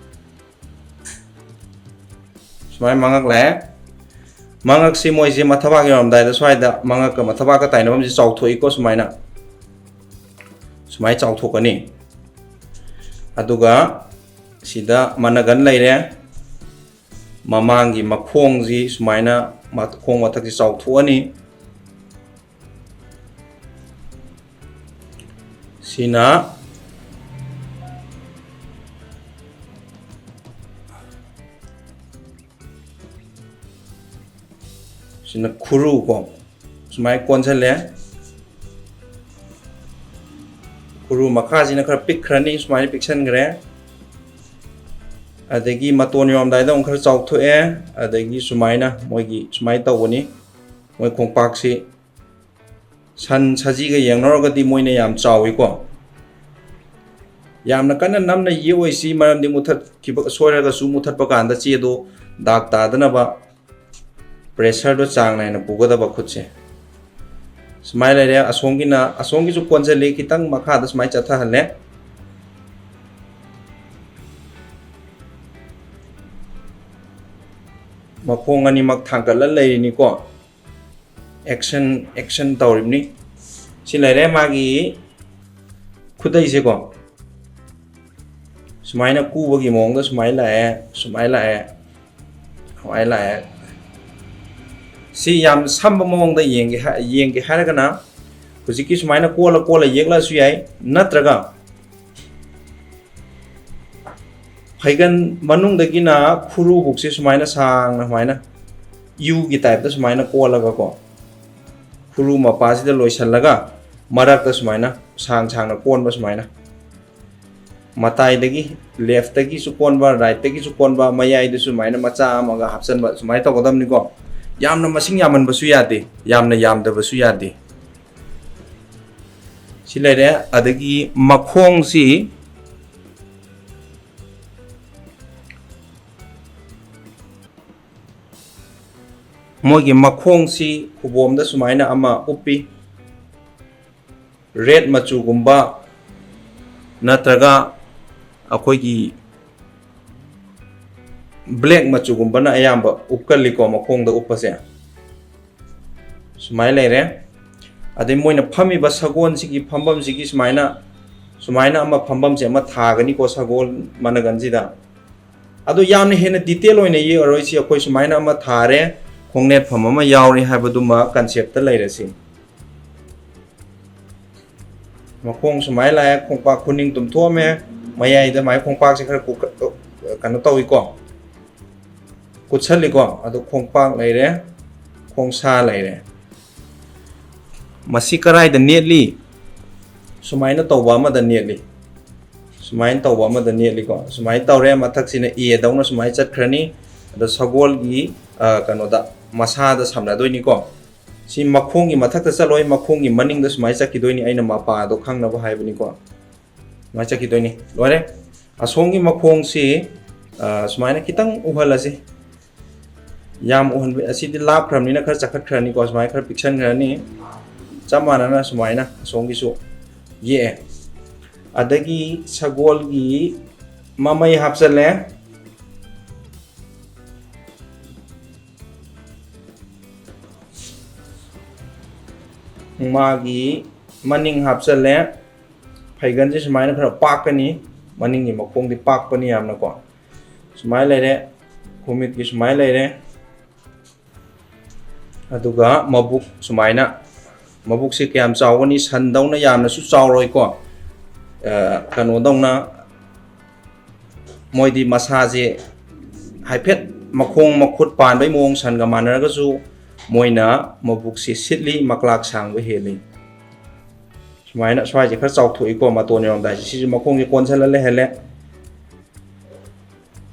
ꯁꯨꯃꯥꯏꯅ ꯃꯉꯛ ꯂꯥꯛꯑꯦ꯫ ꯃꯉꯛꯁꯤ ꯃꯣꯏꯁꯦ ꯃꯊꯕꯥꯛ ꯌꯧꯔꯝꯗꯥꯏꯗ ꯁ꯭ꯋꯥꯏꯗ ꯃꯉꯛꯀ ꯃꯊꯕꯥꯛꯀ ꯇꯥꯏꯅꯐꯝꯁꯦ ꯆꯥꯎꯊꯣꯛꯏꯀꯣ, ꯁꯨꯃꯥꯏꯅ꯫ ꯁꯨꯃꯥꯏꯅ ꯆꯥꯎꯊꯣꯛꯀꯅꯤ꯫ ꯑꯗꯨꯒ ꯁꯤꯗ ꯃꯅꯒꯟ ꯂꯩꯔꯦ꯫ ꯃꯃꯥꯡꯒꯤ ꯃꯈꯣꯡꯁꯤ ꯁꯨꯃꯥꯏꯅ ꯃꯈꯣꯡ ꯃꯊꯛꯁꯤ ꯆꯥꯎꯊꯣꯛꯑꯅꯤ꯫ ꯁꯤꯅ, ꯁꯤꯅ ꯈꯨꯔꯨ ꯀꯣ, ꯁꯨꯃꯥꯏꯅ ꯀꯣꯟꯁꯤꯜꯂꯦ꯫ ꯈꯨꯔꯨ ꯃꯈꯥꯁꯤꯅ ꯈꯔ ꯄꯤꯛꯈ꯭ꯔꯅꯤ, ꯁꯨꯃꯥꯏꯅ ꯄꯤꯛꯁꯟꯈ꯭ꯔꯦ꯫ ꯑꯗꯒꯤ ꯃꯇꯣꯟ ꯌꯧꯔꯝꯗꯥꯏꯗ ꯑꯃꯨꯛ ꯈꯔ ꯆꯥꯎꯊꯣꯛꯑꯦ꯫ ꯑꯗꯒꯤ ꯁꯨꯃꯥꯏꯅ ꯃꯣꯏꯒꯤ ꯁꯨꯃꯥꯏꯅ ꯇꯧꯕꯅꯤ꯫ ꯃꯣꯏ ꯈꯣꯡꯄꯥꯛꯁꯤ ꯁꯟ ꯁꯖꯤꯒ ꯌꯦꯡꯅꯔꯨꯔꯒꯗꯤ ꯃꯣꯏꯅ ꯌꯥꯝ ꯆꯥꯎꯋꯤꯀꯣ꯫ ꯌꯥꯝꯅ ꯀꯟꯅ ꯅꯝꯅ ꯌꯦꯛꯑꯣꯏꯁꯤ, ꯃꯔꯝꯗꯤ ꯃꯨꯊꯠꯈꯤꯕ, ꯁꯣꯏꯔꯒꯁꯨ ꯃꯨꯊꯠꯄ ꯀꯥꯟꯗ ꯆꯦꯗꯣ ꯗꯥꯛ ꯇꯥꯗꯅꯕ ꯄ꯭ꯔꯦꯁꯔꯗꯣ ꯆꯥꯡ ꯅꯥꯏꯅ ꯄꯨꯒꯗꯕ ꯈꯨꯠꯁꯦ꯫ ꯁꯨꯃꯥꯏꯅ ꯂꯩꯔꯦ꯫ ꯑꯁꯣꯝꯒꯤꯅ, ꯑꯁꯣꯝꯒꯤꯁꯨ ꯀꯣꯟꯁꯤꯜꯂꯤ, ꯈꯤꯇꯪ ꯃꯈꯥꯗ ꯁꯨꯃꯥꯏꯅ ꯆꯠꯊꯍꯜꯂꯦ꯫ ꯃꯈꯣꯡ ꯑꯅꯤꯃꯛ ꯊꯥꯡꯒꯠꯂ ꯂꯩꯔꯤꯅꯤꯀꯣ꯫ Action, action ꯇꯧꯔꯤꯕꯅꯤ꯫ ꯁꯤ ꯂꯩꯔꯦ ꯃꯥꯒꯤ ꯈꯨꯗꯩꯁꯦꯀꯣ꯫ ꯁꯨꯃꯥꯏꯅ ꯀꯨꯕꯒꯤ ꯃꯑꯣꯡꯗ ꯁꯨꯃꯥꯏꯅ ꯂꯥꯛꯑꯦ, ꯁꯨꯃꯥꯏꯅ ꯂꯥꯛꯑꯦ, ꯁꯨꯃꯥꯏꯅ ꯂꯥꯛꯑꯦ꯫ ꯁꯤ ꯌꯥꯝ ꯁꯝꯕ ꯃꯑꯣꯡꯗ ꯌꯦꯡꯒꯦ ꯍꯥꯏ-, ꯌꯦꯡꯒꯦ ꯍꯥꯏꯔꯒꯅ ꯍꯧꯖꯤꯛꯀꯤ ꯁꯨꯃꯥꯏꯅ ꯀꯣꯜꯂ ꯀꯣꯜꯂ ꯌꯦꯛꯂꯛꯑꯁꯨ ꯌꯥꯏ, ꯅꯠꯇ꯭ꯔꯒ ꯐꯩꯒꯟ ꯃꯅꯨꯡꯗꯒꯤꯅ ꯈꯨꯔꯨꯕꯨꯛꯁꯦ ꯁꯨꯃꯥꯏꯅ ꯁꯥꯡꯅ ꯁꯨꯃꯥꯏꯅ ꯌꯨꯒꯤ ꯇꯥꯏꯞꯇ ꯁꯨꯃꯥꯏꯅ ꯀꯣꯜꯂꯒꯀꯣ, ꯈꯨꯔꯨ ꯃꯄꯥꯁꯤꯗ ꯂꯣꯏꯁꯤꯜꯂꯒ ꯃꯔꯛꯇ ꯁꯨꯃꯥꯏꯅ ꯁꯥꯡ ꯁꯥꯡꯅ ꯀꯣꯟꯕ ꯁꯨꯃꯥꯏꯅ꯫ ꯃꯇꯥꯏꯗꯒꯤ, ꯂꯦꯐꯇꯒꯤꯁꯨ ꯀꯣꯟꯕ, ꯔꯥꯏꯠꯇꯒꯤꯁꯨ ꯀꯣꯟꯕ, ꯃꯌꯥꯏꯗꯁꯨ ꯁꯨꯃꯥꯏꯅ ꯃꯆꯥ ꯑꯃꯒ ꯍꯥꯞꯆꯟꯕ, ꯁꯨꯃꯥꯏꯅ ꯇꯧꯒꯗꯕꯅꯤꯀꯣ꯫ ꯌꯥꯝꯅ ꯃꯁꯤꯡ ꯌꯥꯝꯃꯟꯕꯁꯨ ꯌꯥꯗꯦ, ꯌꯥꯝꯅ ꯌꯥꯝꯗꯕꯁꯨ ꯌꯥꯗꯦ꯫ ꯁꯤ ꯂꯩꯔꯦ꯫ ꯑꯗꯒꯤ ꯃꯈꯣꯡꯁꯤ ꯃꯣꯏꯒꯤ ꯃꯈꯣꯡꯁꯤ ꯈꯨꯕꯣꯝꯗ ꯁꯨꯃꯥꯏꯅ ꯑꯃ ꯎꯞꯄꯤ꯫ ꯔꯦꯠ ꯃꯆꯨꯒꯨꯝꯕ ꯅꯠꯇ꯭ꯔꯒ ꯑꯩꯈꯣꯏꯒꯤ ꯕ꯭ꯂꯦꯛ ꯃꯆꯨꯒꯨꯝꯕꯅ ꯑꯌꯥꯝꯕ ꯎꯞꯀꯜꯂꯤꯀꯣ, ꯃꯈꯣꯡꯗ ꯎꯞꯄꯁꯦ꯫ ꯁꯨꯃꯥꯏꯅ ꯂꯩꯔꯦ꯫ ꯑꯗꯩ ꯃꯣꯏꯅ ꯐꯝꯃꯤꯕ ꯁꯒꯣꯜꯁꯤꯒꯤ ꯐꯝꯐꯝꯁꯤꯒꯤ ꯁꯨꯃꯥꯏꯅ, ꯁꯨꯃꯥꯏꯅ ꯑꯃ ꯐꯝꯐꯝꯁꯦ ꯑꯃ ꯊꯥꯒꯅꯤꯀꯣ, ꯁꯒꯣꯜ ꯃꯅꯒꯟꯁꯤꯗ꯫ ꯑꯗꯣ ꯌꯥꯝꯅ ꯍꯦꯟꯅ ꯗꯤꯇꯦꯜ ꯑꯣꯏꯅ ꯌꯦꯛꯑꯔꯣꯏꯁꯤ, ꯑꯩꯈꯣꯏ ꯁꯨꯃꯥꯏꯅ ꯑꯃ ꯊꯥꯔꯦ, ꯈꯣꯡꯅꯦꯠꯐꯝ ꯑꯃ ꯌꯥꯎꯔꯤ ꯍꯥꯏꯕꯗꯨꯃ ꯀꯟꯁꯦꯞꯇ ꯂꯩꯔꯁꯤ꯫ ꯃꯈꯣꯡ ꯁꯨꯃꯥꯏꯅ ꯂꯥꯛꯑꯦ, ꯈꯣꯡꯄꯥꯛ ꯈꯨꯅꯤꯡ ꯇꯨꯝꯊꯣꯛꯑꯝꯃꯦ, ꯃꯌꯥꯏꯗ ꯃꯥꯏ ꯈꯣꯡꯄꯥꯛꯁꯦ ꯈꯔ ꯀꯨ-, ꯀꯩꯅꯣ ꯇꯧꯏꯀꯣ, ꯀꯨꯠꯁꯜꯂꯤꯀꯣ꯫ ꯑꯗꯣ ꯈꯣꯡꯄꯥꯛ ꯂꯩꯔꯦ, ꯈꯣꯡꯁꯥ ꯂꯩꯔꯦ꯫ ꯃꯁꯤ ꯀꯔꯥꯏꯗ ꯅꯦꯠꯂꯤ? ꯁꯨꯃꯥꯏꯅ ꯇꯧꯕ ꯑꯃꯗ ꯅꯦꯠꯂꯤ꯫ ꯁꯨꯃꯥꯏꯅ ꯇꯧꯕ ꯑꯃꯗ ꯅꯦꯠꯂꯤꯀꯣ꯫ ꯁꯨꯃꯥꯏꯅ ꯇꯧꯔꯦ, ꯃꯊꯛꯁꯤꯅ ꯑꯦ ꯗꯧꯅ ꯁꯨꯃꯥꯏꯅ ꯆꯠꯈ꯭ꯔꯅꯤ꯫ ꯑꯗꯣ ꯁꯒꯣꯜꯒꯤ, ꯑ, ꯀꯩꯅꯣꯗ, ꯃꯁꯥꯗ ꯁꯝꯅꯗꯣꯏꯅꯤꯀꯣ꯫ ꯁꯤ ꯃꯈꯣꯡꯒꯤ ꯃꯊꯛꯇ ꯆꯠꯂꯣꯏ, ꯃꯈꯣꯡꯒꯤ ꯃꯅꯤꯡꯗ ꯁꯨꯃꯥꯏꯅ ꯆꯠꯈꯤꯗꯣꯏꯅꯤ, ꯑꯩꯅ ꯃꯄꯥꯗꯣ ꯈꯪꯅꯕ ꯍꯥꯏꯕꯅꯤꯀꯣ꯫ ꯁꯨꯃꯥꯏꯅ ꯆꯠꯈꯤꯗꯣꯏꯅꯤ꯫ ꯂꯣꯏꯔꯦ꯫ ꯑꯁꯣꯝꯒꯤ ꯃꯈꯣꯡꯁꯤ, ꯑ, ꯁꯨꯃꯥꯏꯅ ꯈꯤꯇꯪ ꯎꯍꯜꯂꯁꯤ꯫ ꯌꯥꯝ ꯎꯍꯟꯕ, ꯑꯁꯤꯗꯤ ꯂꯥꯞꯈ꯭ꯔꯕꯅꯤꯅ ꯈꯔ ꯆꯈꯠꯈ꯭ꯔꯅꯤꯀꯣ, ꯁꯨꯃꯥꯏꯅ ꯈꯔ ꯄꯤꯛꯁꯟꯈ꯭ꯔꯅꯤ꯫ ꯆꯞ ꯃꯥꯟꯅꯅ ꯁꯨꯃꯥꯏꯅ ꯑꯁꯣꯝꯒꯤꯁꯨ ꯌꯦꯛꯑꯦ꯫ ꯑꯗꯒꯤ ꯁꯒꯣꯜꯒꯤ ꯃꯃꯩ ꯍꯥꯞꯆꯜꯂꯦ꯫ ꯃꯥꯒꯤ ꯃꯅꯤꯡ ꯍꯥꯞꯆꯜꯂꯦ꯫ ꯐꯩꯒꯟꯁꯦ ꯁꯨꯃꯥꯏꯅ ꯈꯔ ꯄꯥꯛꯀꯅꯤ, ꯃꯅꯤꯡꯒꯤ ꯃꯈꯣꯡꯗꯤ ꯄꯥꯛꯄꯅꯤ ꯌꯥꯝꯅꯀꯣ꯫ ꯁꯨꯃꯥꯏꯅ ꯂꯩꯔꯦ, ꯈꯣꯡꯃꯤꯠꯀꯤ ꯁꯨꯃꯥꯏꯅ ꯂꯩꯔꯦ꯫ ꯑꯗꯨꯒ ꯃꯕꯨꯛ ꯁꯨꯃꯥꯏꯅ, ꯃꯕꯨꯛꯁꯦ ꯀꯌꯥꯝ ꯆꯥꯎꯒꯅꯤ? ꯁꯟꯗꯧꯅ ꯌꯥꯝꯅꯁꯨ ꯆꯥꯎꯔꯣꯏꯀꯣ, ꯑ, ꯀꯩꯅꯣꯗꯧꯅ ꯃꯣꯏꯗꯤ ꯃꯁꯥꯁꯦ ꯍꯥꯏꯐꯦꯠ ꯃꯈꯣꯡ ꯃꯈꯨꯠ ꯄꯥꯟꯕꯩ ꯃꯑꯣꯡ ꯁꯟꯒ ꯃꯥꯟꯅꯔꯒꯁꯨ ꯃꯣꯏꯅ ꯃꯕꯨꯛꯁꯦ ꯁꯤꯠꯂꯤ, ꯃꯀ꯭ꯂꯥꯛ ꯁꯥꯡꯕ ꯍꯦꯜꯂꯤ꯫ ꯁꯨꯃꯥꯏꯅ ꯁ꯭ꯋꯥꯏꯁꯦ ꯈꯔ ꯆꯥꯎꯊꯣꯛꯏꯀꯣ, ꯃꯇꯣꯟ ꯌꯧꯔꯝꯗꯥꯏꯁꯦ꯫ ꯁꯤꯁꯨ ꯃꯈꯣꯡꯁꯦ ꯀꯣꯟꯁꯤꯜꯂ ꯂꯩꯍꯜꯂꯦ꯫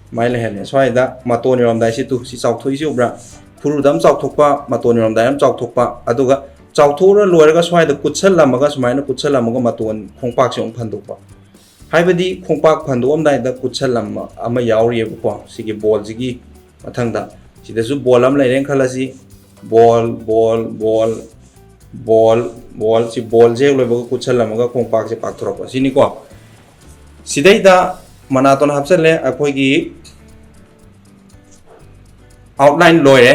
ꯁꯨꯃꯥꯏꯅ ꯂꯩꯍꯜꯂꯦ꯫ ꯁ꯭ꯋꯥꯏꯗ ꯃꯇꯣꯟ ꯌꯧꯔꯝꯗꯥꯏꯁꯤ ꯇꯨ, ꯁꯤ ꯆꯥꯎꯊꯣꯛꯏꯁꯤ ꯎꯕ꯭ꯔꯥ? ꯐꯨꯔꯨꯗ ꯑꯃ ꯆꯥꯎꯊꯣꯛꯄ, ꯃꯇꯣꯟ ꯌꯧꯔꯝꯗꯥꯏ ꯑꯃ ꯆꯥꯎꯊꯣꯛꯄ, ꯑꯗꯨꯒ ꯆꯥꯎꯊꯣꯛꯂ ꯂꯣꯏꯔꯒ ꯁ꯭ꯋꯥꯏꯗ ꯀꯨꯠꯁꯜꯂꯝꯃꯒ, ꯁꯨꯃꯥꯏꯅ ꯀꯨꯠꯁꯜꯂꯝꯃꯒ ꯃꯇꯣꯟ ꯈꯣꯡꯄꯥꯛꯁꯦ ꯑꯃꯨꯛ ꯐꯟꯗꯣꯛꯄ꯫ ꯍꯥꯏꯕꯗꯤ ꯈꯣꯡꯄꯥꯛ ꯐꯟꯗꯣꯛꯑꯝꯗꯥꯏꯗ ꯀꯨꯠꯁꯜꯂꯝꯕ ꯑꯃ ꯌꯥꯎꯔꯤꯑꯕꯀꯣ, ꯁꯤꯒꯤ ꯕꯣꯜꯁꯤꯒꯤ ꯃꯊꯪꯗ꯫ ꯁꯤꯗꯁꯨ ꯕꯣꯜ ꯑꯃ ꯂꯩꯔꯦꯅ ꯈꯜꯂꯁꯤ꯫ ꯕꯣꯜ, ꯕꯣꯜ, ꯕꯣꯜ, ꯕꯣꯜ, ꯕꯣꯜ꯫ ꯁꯤ ꯕꯣꯜꯁꯦ ꯍꯦꯛ ꯂꯣꯏꯕꯒ ꯀꯨꯠꯁꯜꯂꯝꯃꯒ ꯈꯣꯡꯄꯥꯛꯁꯦ ꯄꯥꯛꯊꯣꯔꯛꯄ, ꯁꯤꯅꯤꯀꯣ꯫ ꯁꯤꯗꯩꯗ ꯃꯅꯥꯇꯣꯟ ꯍꯥꯞꯆꯜꯂꯦ, ꯑꯩꯈꯣꯏꯒꯤ ꯑꯥꯎꯠꯂꯥꯏꯟ ꯂꯣꯏꯔꯦ꯫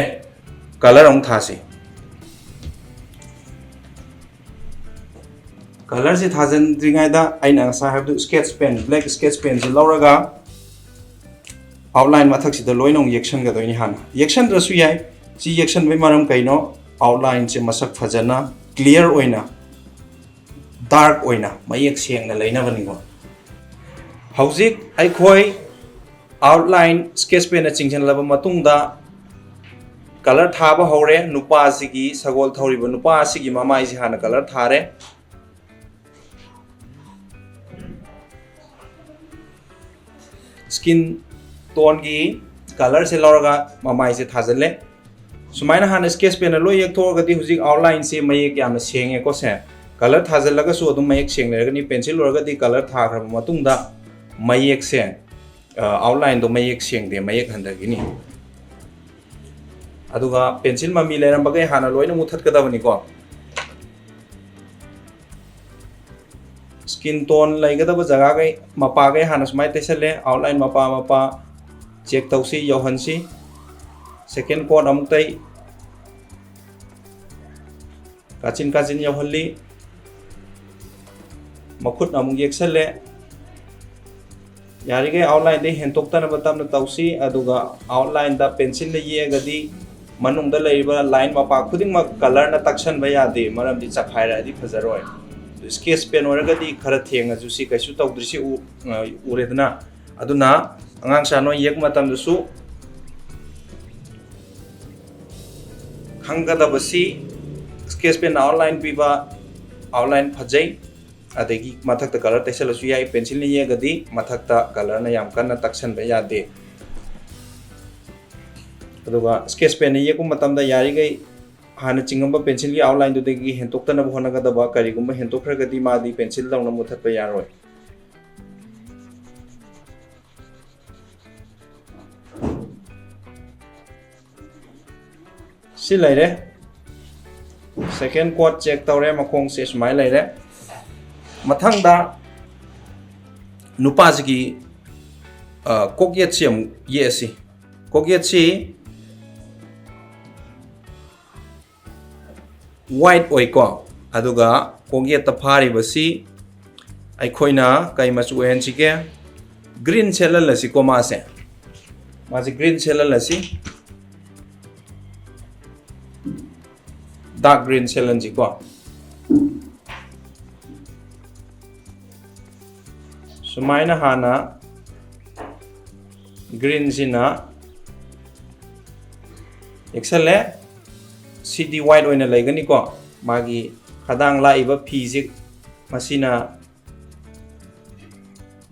ꯀꯂꯔ ꯑꯃꯨꯛ ꯊꯥꯁꯤ꯫ ꯀꯂꯔꯁꯦ ꯊꯥꯖꯤꯟꯗ꯭ꯔꯤꯉꯩꯗ ꯑꯩꯅ ꯉꯁꯥꯏ ꯍꯥꯏꯕꯗꯨ, sketch pen, black sketch penꯁꯦ ꯂꯧꯔꯒ ꯑꯥꯎꯠꯂꯥꯏꯟ ꯃꯊꯛꯁꯤꯗ ꯂꯣꯏꯅ ꯑꯃꯨꯛ ꯌꯦꯛꯁꯟꯒꯗꯣꯏꯅꯤ꯫ ꯍꯥꯟꯅ ꯌꯦꯛꯁꯟꯗ꯭ꯔꯁꯨ ꯌꯥꯏ꯫ ꯁꯤ ꯌꯦꯛꯁꯟꯕꯩ ꯃꯔꯝ ꯀꯩꯅꯣ? ꯑꯥꯎꯠꯂꯥꯏꯟꯁꯦ ꯃꯁꯛ ꯐꯖꯅ, clear ꯑꯣꯏꯅ, dark ꯑꯣꯏꯅ, ꯃꯌꯦꯛ ꯁꯦꯡꯅ ꯂꯩꯅꯕꯅꯤꯀꯣ꯫ ꯍꯧꯖꯤꯛ ꯑꯩꯈꯣꯏ ꯑꯥꯎꯠꯂꯥꯏꯟ sketch penꯅ ꯆꯤꯡꯁꯤꯜꯂꯕ ꯃꯇꯨꯡꯗ, ꯀꯂꯔ ꯊꯥꯕ ꯍꯧꯔꯦ꯫ ꯅꯨꯄꯥꯁꯤꯒꯤ, ꯁꯒꯣꯜ ꯊꯧꯔꯤꯕ ꯅꯨꯄꯥ ꯑꯁꯤꯒꯤ ꯃꯃꯥꯏꯁꯤ ꯍꯥꯟꯅ ꯀꯂꯔ ꯊꯥꯔꯦ꯫ Skin toneꯒꯤ ꯀꯂꯔꯁꯦ ꯂꯧꯔꯒ ꯃꯃꯥꯏꯁꯦ ꯊꯥꯖꯤꯜꯂꯦ꯫ ꯁꯨꯃꯥꯏꯅ ꯍꯥꯟꯅ sketch penꯅ ꯂꯣꯏ ꯌꯦꯛꯊꯣꯛꯑꯒꯗꯤ ꯍꯧꯖꯤꯛ ꯑꯥꯎꯠꯂꯥꯏꯟꯁꯦ ꯃꯌꯦꯛ ꯌꯥꯝꯅ ꯁꯦꯡꯉꯦꯀꯣ꯫ ꯁꯦ, ꯀꯂꯔ ꯊꯥꯖꯤꯜꯂꯒꯁꯨ ꯑꯗꯨꯝ ꯃꯌꯦꯛ ꯁꯦꯡ ꯂꯩꯔꯒꯅꯤ꯫ ꯄꯦꯟꯁꯤꯜ ꯑꯣꯏꯔꯒꯗꯤ ꯀꯂꯔ ꯊꯥꯈ꯭ꯔꯕ ꯃꯇꯨꯡꯗ ꯃꯌꯦꯛꯁꯦ, ꯑ, ꯑꯥꯎꯠꯂꯥꯏꯟꯗꯣ ꯃꯌꯦꯛ ꯁꯦꯡꯗꯦ, ꯃꯌꯦꯛ ꯍꯟꯊꯈꯤꯅꯤ꯫ ꯑꯗꯨꯒ ꯄꯦꯟꯁꯤꯜ ꯃꯃꯤ ꯂꯩꯔꯝꯕꯈꯩ ꯍꯥꯟꯅ ꯂꯣꯏꯅ ꯃꯨꯊꯠꯀꯗꯕꯅꯤꯀꯣ꯫ Skin tone ꯂꯩꯒꯗꯕ ꯖꯒꯥꯈꯩ, ꯃꯄꯥꯈꯩ ꯍꯥꯟꯅ ꯁꯨꯃꯥꯏꯅ ꯇꯩꯁꯜꯂꯦ꯫ ꯑꯥꯎꯠꯂꯥꯏꯟ ꯃꯄꯥ ꯃꯄꯥ check ꯇꯧꯁꯤ, ꯌꯧꯍꯟꯁꯤ꯫ Second coat ꯑꯃꯨꯛ ꯇꯩ꯫ ꯀꯥꯆꯤꯟ ꯀꯥꯆꯤꯟ ꯌꯧꯍꯜꯂꯤ꯫ ꯃꯈꯨꯠꯅ ꯑꯃꯨꯛ ꯌꯦꯛꯁꯜꯂꯦ꯫ ꯌꯥꯔꯤꯈꯩ ꯑꯥꯎꯠꯂꯥꯏꯟꯗꯩ ꯍꯦꯟꯇꯣꯛꯇꯅꯕ ꯇꯞꯅ ꯇꯧꯁꯤ꯫ ꯑꯗꯨꯒ ꯑꯥꯎꯠꯂꯥꯏꯟꯗ ꯄꯦꯟꯁꯤꯜꯅ ꯌꯦꯛꯑꯒꯗꯤ ꯃꯅꯨꯡꯗ ꯂꯩꯔꯤꯕ ꯂꯥꯏꯟ ꯃꯄꯥ ꯈꯨꯗꯤꯡꯃꯛ ꯀꯂꯔꯅ ꯇꯛꯁꯟꯕ ꯌꯥꯗꯦ, ꯃꯔꯝꯗꯤ ꯆꯈꯥꯏꯔꯛꯑꯗꯤ ꯐꯖꯔꯣꯏ꯫ Sketch pen ꯑꯣꯏꯔꯒꯗꯤ ꯈꯔ ꯊꯦꯡꯉꯁꯨ ꯁꯤ ꯀꯩꯁꯨ ꯇꯧꯗ꯭ꯔꯤꯁꯤ ꯎ-, ꯎꯔꯦꯗꯅ꯫ ꯑꯗꯨꯅ ꯑꯉꯥꯡꯁꯥ ꯅꯣꯏ ꯌꯦꯛꯄ ꯃꯇꯝꯗꯁꯨ ꯈꯪꯒꯗꯕꯁꯤ, sketch pen ꯑꯥꯎꯠꯂꯥꯏꯟ ꯄꯤꯕ, ꯑꯥꯎꯠꯂꯥꯏꯟ ꯐꯖꯩ, ꯑꯗꯒꯤ ꯃꯊꯛꯇ ꯀꯂꯔ ꯇꯩꯁꯜꯂꯁꯨ ꯌꯥꯏ꯫ ꯄꯦꯟꯁꯤꯜꯅ ꯌꯦꯛꯑꯒꯗꯤ ꯃꯊꯛꯇ ꯀꯂꯔꯅ ꯌꯥꯝ ꯀꯟꯅ ꯇꯛꯁꯟꯕ ꯌꯥꯗꯦ꯫ ꯑꯗꯨꯒ sketch penꯅ ꯌꯦꯛꯄ ꯃꯇꯝꯗ ꯌꯥꯔꯤꯈꯩ ꯍꯥꯟꯅ ꯆꯤꯡꯉꯝꯕ pencilꯒꯤ outlineꯗꯨꯗꯒꯤ ꯍꯦꯟꯇꯣꯛꯇꯅꯕ ꯍꯣꯠꯅꯒꯗꯕ, ꯀꯔꯤꯒꯨꯝꯕ ꯍꯦꯟꯇꯣꯛꯈ꯭ꯔꯒꯗꯤ ꯃꯥꯗꯤ pencil ꯗꯧꯅ ꯃꯨꯊꯠꯄ ꯌꯥꯔꯣꯏ꯫ ꯁꯤ ꯂꯩꯔꯦ꯫ Second quote check ꯇꯧꯔꯦ, ꯃꯈꯣꯡꯁꯦ ꯁꯨꯃꯥꯏꯅ ꯂꯩꯔꯦ꯫ ꯃꯊꯪꯗ ꯅꯨꯄꯥꯁꯤꯒꯤ, ꯑ, ꯀꯣꯛꯌꯦꯠꯁꯤ ꯑꯃꯨꯛ ꯌꯦꯛꯑꯁꯤ꯫ ꯀꯣꯛꯌꯦꯠꯁꯤ white ꯑꯣꯏꯀꯣ, ꯑꯗꯨꯒ ꯀꯣꯛꯌꯦꯠꯇ ꯐꯥꯔꯤꯕꯁꯤ ꯑꯩꯈꯣꯏꯅ ꯀꯩ ꯃꯆꯨ ꯑꯣꯏꯍꯟꯁꯤꯒꯦ? Green ꯁꯦꯠꯍꯜꯂꯁꯤꯀꯣ꯫ ꯃꯥꯁꯦ, ꯃꯥꯁꯦ green ꯁꯦꯠꯍꯜꯂꯁꯤ, dark green ꯁꯦꯠꯍꯟꯁꯤꯀꯣ꯫ ꯁꯨꯃꯥꯏꯅ ꯍꯥꯟꯅ greenꯁꯤꯅ ꯌꯦꯛꯁꯜꯂꯦ꯫ ꯁꯤꯗꯤ white ꯑꯣꯏꯅ ꯂꯩꯒꯅꯤꯀꯣ꯫ ꯃꯥꯒꯤ ꯈꯗꯥꯡ ꯂꯥꯛꯏꯕ ꯐꯤꯁꯦ, ꯃꯁꯤꯅ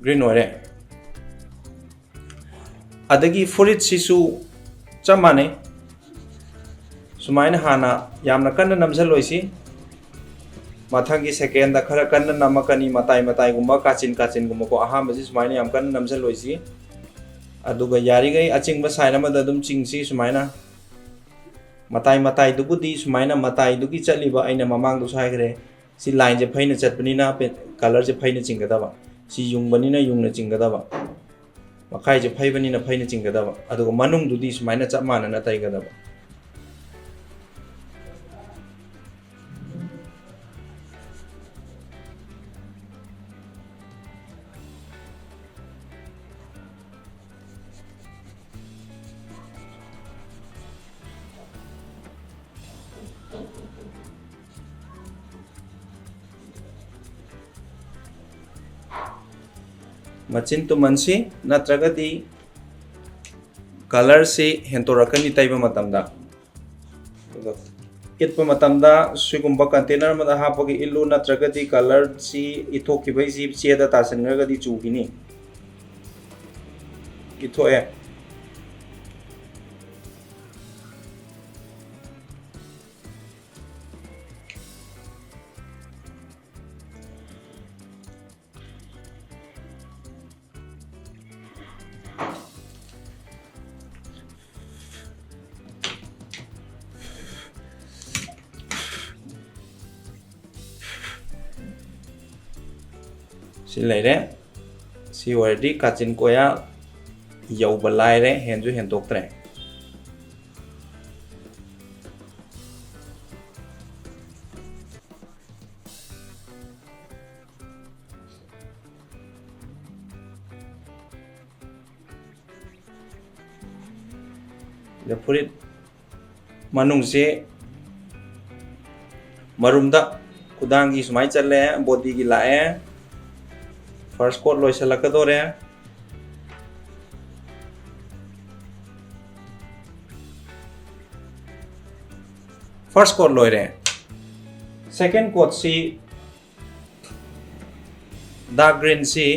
green ꯑꯣꯏꯔꯦ꯫ ꯑꯗꯒꯤ ꯐꯨꯔꯤꯠꯁꯤꯁꯨ ꯆꯞ ꯃꯥꯟꯅꯩ꯫ ꯁꯨꯃꯥꯏꯅ ꯍꯥꯟꯅ ꯌꯥꯝꯅ ꯀꯟꯅ ꯅꯝꯁꯤꯜꯂꯣꯏꯁꯤ꯫ ꯃꯊꯪꯒꯤ secondꯗ ꯈꯔ ꯀꯟꯅ ꯅꯝꯃꯛꯀꯅꯤ, ꯃꯇꯥꯏ ꯃꯇꯥꯏꯒꯨꯝꯕ, ꯀꯥꯆꯤꯟ ꯀꯥꯆꯤꯟꯒꯨꯝꯕꯀꯣ꯫ ꯑꯍꯥꯟꯕꯁꯤ ꯁꯨꯃꯥꯏꯅ ꯌꯥꯝ ꯀꯟꯅ ꯅꯝꯁꯤꯜꯂꯣꯏꯁꯤ꯫ ꯑꯗꯨꯒ ꯌꯥꯔꯤꯈꯩ ꯑꯆꯤꯡꯕ side ꯑꯃꯗ ꯑꯗꯨꯝ ꯆꯤꯡꯁꯤ꯫ ꯁꯨꯃꯥꯏꯅ ꯃꯇꯥꯏ ꯃꯇꯥꯏꯗꯨꯕꯨꯗꯤ, ꯁꯨꯃꯥꯏꯅ ꯃꯇꯥꯏꯗꯨꯒꯤ ꯆꯠꯂꯤꯕ, ꯑꯩꯅ ꯃꯃꯥꯡꯗꯁꯨ ꯍꯥꯏꯈ꯭ꯔꯦ, ꯁꯤ lineꯁꯦ ꯐꯩꯅ ꯆꯠꯄꯅꯤꯅ ꯄꯦ-, colourꯁꯦ ꯐꯩꯅ ꯆꯤꯡꯒꯗꯕ, ꯁꯤ ꯌꯨꯡꯕꯅꯤꯅ ꯌꯨꯡꯅ ꯆꯤꯡꯒꯗꯕ, ꯃꯈꯥꯏꯁꯦ ꯐꯩꯕꯅꯤꯅ ꯐꯩꯅ ꯆꯤꯡꯒꯗꯕ, ꯑꯗꯨꯒ ꯃꯅꯨꯡꯗꯨꯗꯤ ꯁꯨꯃꯥꯏꯅ ꯆꯞ ꯃꯥꯟꯅꯅ ꯇꯩꯒꯗꯕ꯫ ꯃꯆꯤꯟ ꯇꯨꯝꯍꯟꯁꯤ, ꯅꯠꯇ꯭ꯔꯒꯗꯤ colourꯁꯤ ꯍꯦꯟꯇꯣꯔꯛꯀꯅꯤ ꯇꯩꯕ ꯃꯇꯝꯗ꯫ ꯑꯗꯨꯒ ꯏꯠꯄ ꯃꯇꯝꯗ ꯁꯤꯒꯨꯝꯕ container ꯑꯃꯗ ꯍꯥꯞꯄꯒ ꯏꯠꯂꯨ, ꯅꯠꯇ꯭ꯔꯒꯗꯤ colourꯁꯤ ꯏꯠꯊꯣꯛꯈꯤꯕꯩꯁꯤ ꯆꯦꯗ ꯇꯥꯁꯤꯟꯈ꯭ꯔꯒꯗꯤ ꯆꯨꯈꯤꯅꯤ꯫ ꯏꯠꯊꯣꯛꯑꯦ꯫ ꯁꯤ ꯂꯩꯔꯦ꯫ ꯁꯤ ꯑꯣꯏꯔꯗꯤ ꯀꯥꯆꯤꯟ ꯀꯣꯌꯥ ꯌꯧꯕ ꯂꯥꯏꯔꯦ, ꯍꯦꯟꯁꯨ ꯍꯦꯟꯗꯣꯛꯇ꯭ꯔꯦ꯫ ꯁꯤꯗ ꯐꯨꯔꯤꯠ ꯃꯅꯨꯡꯁꯦ ꯃꯔꯨꯝꯗ ꯈꯨꯗꯥꯡꯒꯤ ꯁꯨꯃꯥꯏꯅ ꯆꯠꯂꯦ, ꯕꯣꯗꯤꯒꯤ ꯂꯥꯛꯑꯦ꯫ ꯐꯥꯔꯁ ꯀꯣꯠ ꯂꯣꯏꯁꯤꯜꯂꯛꯀꯗꯣꯔꯦ꯫ ꯐꯥꯔꯁ ꯀꯣꯠ ꯂꯣꯏꯔꯦ꯫ ꯁꯦꯀꯦꯟ ꯀꯣꯠꯁꯤ, ꯗꯥꯔꯛ ꯒ꯭ꯔꯤꯟꯁꯤ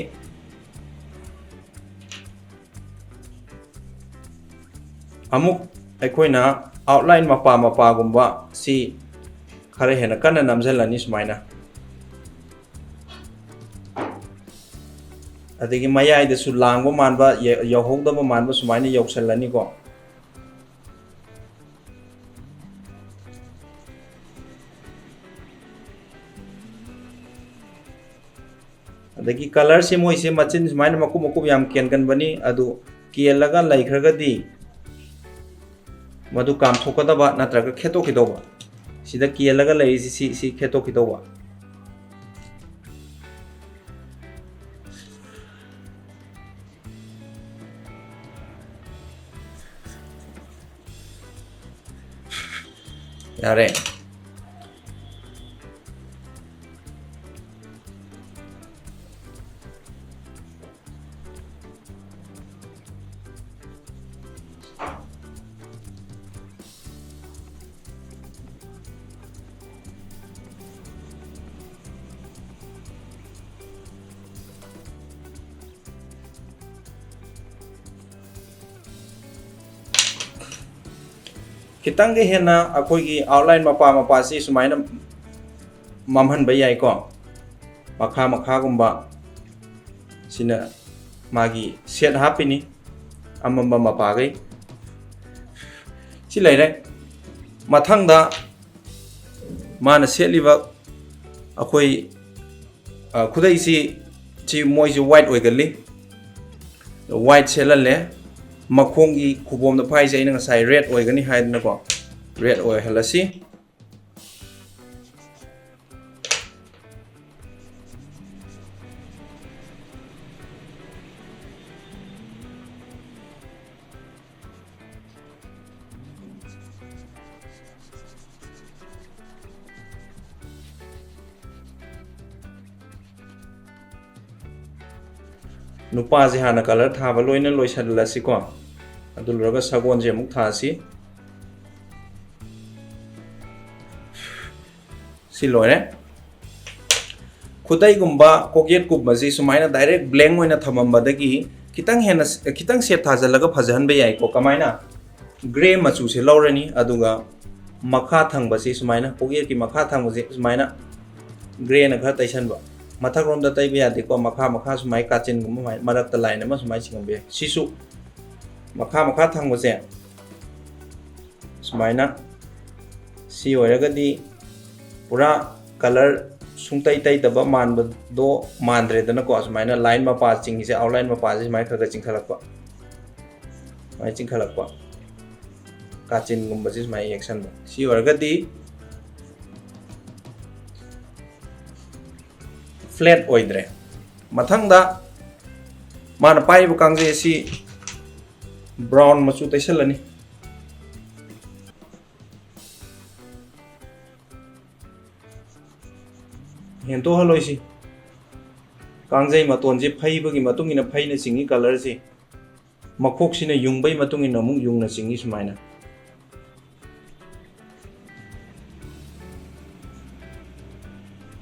ꯑꯃꯨꯛ ꯑꯩꯈꯣꯏꯅ ꯑꯥꯎꯠꯂꯥꯏꯟ ꯃꯄꯥ ꯃꯄꯥꯒꯨꯝꯕ ꯁꯤ ꯈꯔ ꯍꯦꯟꯅ ꯀꯟꯅ ꯅꯝꯁꯤꯜꯂꯅꯤ ꯁꯨꯃꯥꯏꯅ꯫ ꯑꯗꯒꯤ ꯃꯌꯥꯏꯗꯁꯨ ꯂꯥꯡꯕ ꯃꯥꯟꯕ, ꯌ-, ꯌꯧꯍꯧꯗꯕ ꯃꯥꯟꯕ ꯁꯨꯃꯥꯏꯅ ꯌꯧꯁꯜꯂꯅꯤꯀꯣ꯫ ꯑꯗꯒꯤ ꯀꯂꯔꯁꯦ ꯃꯣꯏꯁꯦ ꯃꯆꯤꯟ ꯁꯨꯃꯥꯏꯅ ꯃꯀꯨꯞ ꯃꯀꯨꯞ ꯌꯥꯝ ꯀꯦꯟꯒꯟꯕꯅꯤ, ꯑꯗꯨ ꯀꯦꯜꯂꯒ ꯂꯩꯈ꯭ꯔꯒꯗꯤ ꯃꯗꯨ ꯀꯥꯝꯊꯣꯛꯀꯗꯕ ꯅꯠꯇ꯭ꯔꯒ ꯈꯦꯠꯇꯣꯛꯈꯤꯗꯧꯕ꯫ ꯁꯤꯗ ꯀꯦꯜꯂꯒ ꯂꯩꯔꯤꯁꯤ ꯁꯤ, ꯁꯤ ꯈꯦꯠꯇꯣꯛꯈꯤꯗꯧꯕ꯫ ꯌꯥꯔꯦ꯫ ꯈꯤꯇꯪꯒ ꯍꯦꯟꯅ ꯑꯩꯈꯣꯏꯒꯤ ꯑꯥꯎꯠꯂꯥꯏꯟ ꯃꯄꯥ ꯃꯄꯥꯁꯤ ꯁꯨꯃꯥꯏꯅ ꯃꯝꯍꯟꯕ ꯌꯥꯏꯀꯣ꯫ ꯃꯈꯥ ꯃꯈꯥꯒꯨꯝꯕ ꯁꯤꯅ ꯃꯥꯒꯤ ꯁꯦꯠ ꯍꯥꯞꯄꯤꯅꯤ, ꯑꯃꯝꯕ ꯃꯄꯥꯈꯩ꯫ ꯁꯤ ꯂꯩꯔꯦ꯫ ꯃꯊꯪꯗ ꯃꯥꯅ ꯁꯦꯠꯂꯤꯕ ꯑꯩꯈꯣꯏ, ꯑ, ꯈꯨꯗꯩꯁꯤ ꯁꯤ ꯃꯣꯏꯁꯤ white ꯑꯣꯏꯒꯜꯂꯤ꯫ White ꯁꯦꯠꯍꯜꯂꯦ꯫ ꯃꯈꯣꯡꯒꯤ ꯈꯨꯕꯣꯝꯗ ꯐꯥꯏꯁꯦ ꯑꯩꯅ ꯉꯁꯥꯏ red ꯑꯣꯏꯒꯅꯤ ꯍꯥꯏꯗꯅꯀꯣ, red ꯑꯣꯏꯍꯜꯂꯁꯤ꯫ ꯅꯨꯄꯥꯁꯦ ꯍꯥꯟꯅ colour ꯊꯥꯕ ꯂꯣꯏꯅ ꯂꯣꯏꯁꯤꯜꯂꯁꯤꯀꯣ꯫ ꯑꯗꯨ ꯂꯣꯏꯔꯒ ꯁꯒꯣꯜꯁꯦ ꯑꯃꯨꯛ ꯊꯥꯁꯤ꯫ ꯁꯤ ꯂꯣꯏꯔꯦ꯫ ꯈꯨꯗꯩꯒꯨꯝꯕ ꯀꯣꯛꯌꯦꯠꯀꯨꯝꯕꯁꯤ ꯁꯨꯃꯥꯏꯅ direct blank ꯑꯣꯏꯅ ꯊꯝꯃꯝꯕꯗꯒꯤ ꯈꯤꯇꯪ ꯍꯦꯟꯅ, ꯈꯤꯇꯪ ꯁꯦꯠ ꯊꯥꯖꯤꯜꯂꯒ ꯐꯖꯍꯟꯕ ꯌꯥꯏꯀꯣ꯫ ꯀꯃꯥꯏꯅ? Grey ꯃꯆꯨꯁꯦ ꯂꯧꯔꯅꯤ, ꯑꯗꯨꯒ ꯃꯈꯥ ꯊꯪꯕꯁꯤ ꯁꯨꯃꯥꯏꯅ, ꯀꯣꯛꯌꯦꯠꯀꯤ ꯃꯈꯥ ꯊꯪꯕꯁꯦ ꯁꯨꯃꯥꯏꯅ greyꯅ ꯈꯔ ꯇꯩꯁꯟꯕ꯫ ꯃꯊꯛꯔꯣꯝꯗ ꯇꯩꯕ ꯌꯥꯗꯦꯀꯣ꯫ ꯃꯈꯥ, ꯃꯈꯥ ꯁꯨꯃꯥꯏꯅ ꯀꯥꯆꯤꯟꯒꯨꯝꯕ ꯁꯨꯃꯥꯏꯅ ꯃꯔꯛꯇ line ꯑꯃ ꯁꯨꯃꯥꯏꯅ ꯆꯤꯡꯍꯟꯕ ꯌꯥꯏ꯫ ꯁꯤꯁꯨ ꯃꯈꯥ, ꯃꯈꯥ ꯊꯪꯕꯁꯦ ꯁꯨꯃꯥꯏꯅ, ꯁꯤ ꯑꯣꯏꯔꯒꯗꯤ ꯄꯨꯔꯥ colour ꯁꯨꯡꯇꯩ ꯇꯩꯗꯕ ꯃꯥꯟꯕꯗꯣ ꯃꯥꯟꯗ꯭ꯔꯦꯗꯅꯀꯣ꯫ ꯁꯨꯃꯥꯏꯅ line ꯃꯄꯥ ꯆꯤꯡꯉꯤꯁꯦ, outline ꯃꯄꯥꯁꯦ ꯁꯨꯃꯥꯏꯅ ꯈꯔ ꯈꯔ ꯆꯤꯡꯈꯠꯂꯛꯄ, ꯁꯨꯃꯥꯏꯅ ꯆꯤꯡꯈꯠꯂꯛꯄ, ꯀꯥꯆꯤꯟꯒꯨꯝꯕꯁꯦ ꯁꯨꯃꯥꯏꯅ ꯌꯦꯛꯁꯟꯕ꯫ ꯁꯤ ꯑꯣꯏꯔꯒꯗꯤ flat ꯑꯣꯏꯗ꯭ꯔꯦ꯫ ꯃꯊꯪꯗ ꯃꯥꯅ ꯄꯥꯏꯔꯤꯕ ꯀꯥꯡꯖꯩ ꯑꯁꯤ brown ꯃꯆꯨ ꯇꯩꯁꯜꯂꯅꯤ꯫ ꯍꯦꯟꯗꯣꯛꯍꯜꯂꯣꯏꯁꯤ꯫ ꯀꯥꯡꯖꯩ ꯃꯇꯣꯟꯁꯤ ꯐꯩꯕꯒꯤ ꯃꯇꯨꯡ ꯏꯟꯅ ꯐꯩꯅ ꯆꯤꯡꯉꯤ colourꯁꯤ꯫ ꯃꯈꯣꯛꯁꯤꯅ ꯌꯨꯡꯕꯒꯤ ꯃꯇꯨꯡ ꯏꯟꯅ ꯑꯃꯨꯛ ꯌꯨꯡꯅ ꯆꯤꯡꯉꯤ ꯁꯨꯃꯥꯏꯅ꯫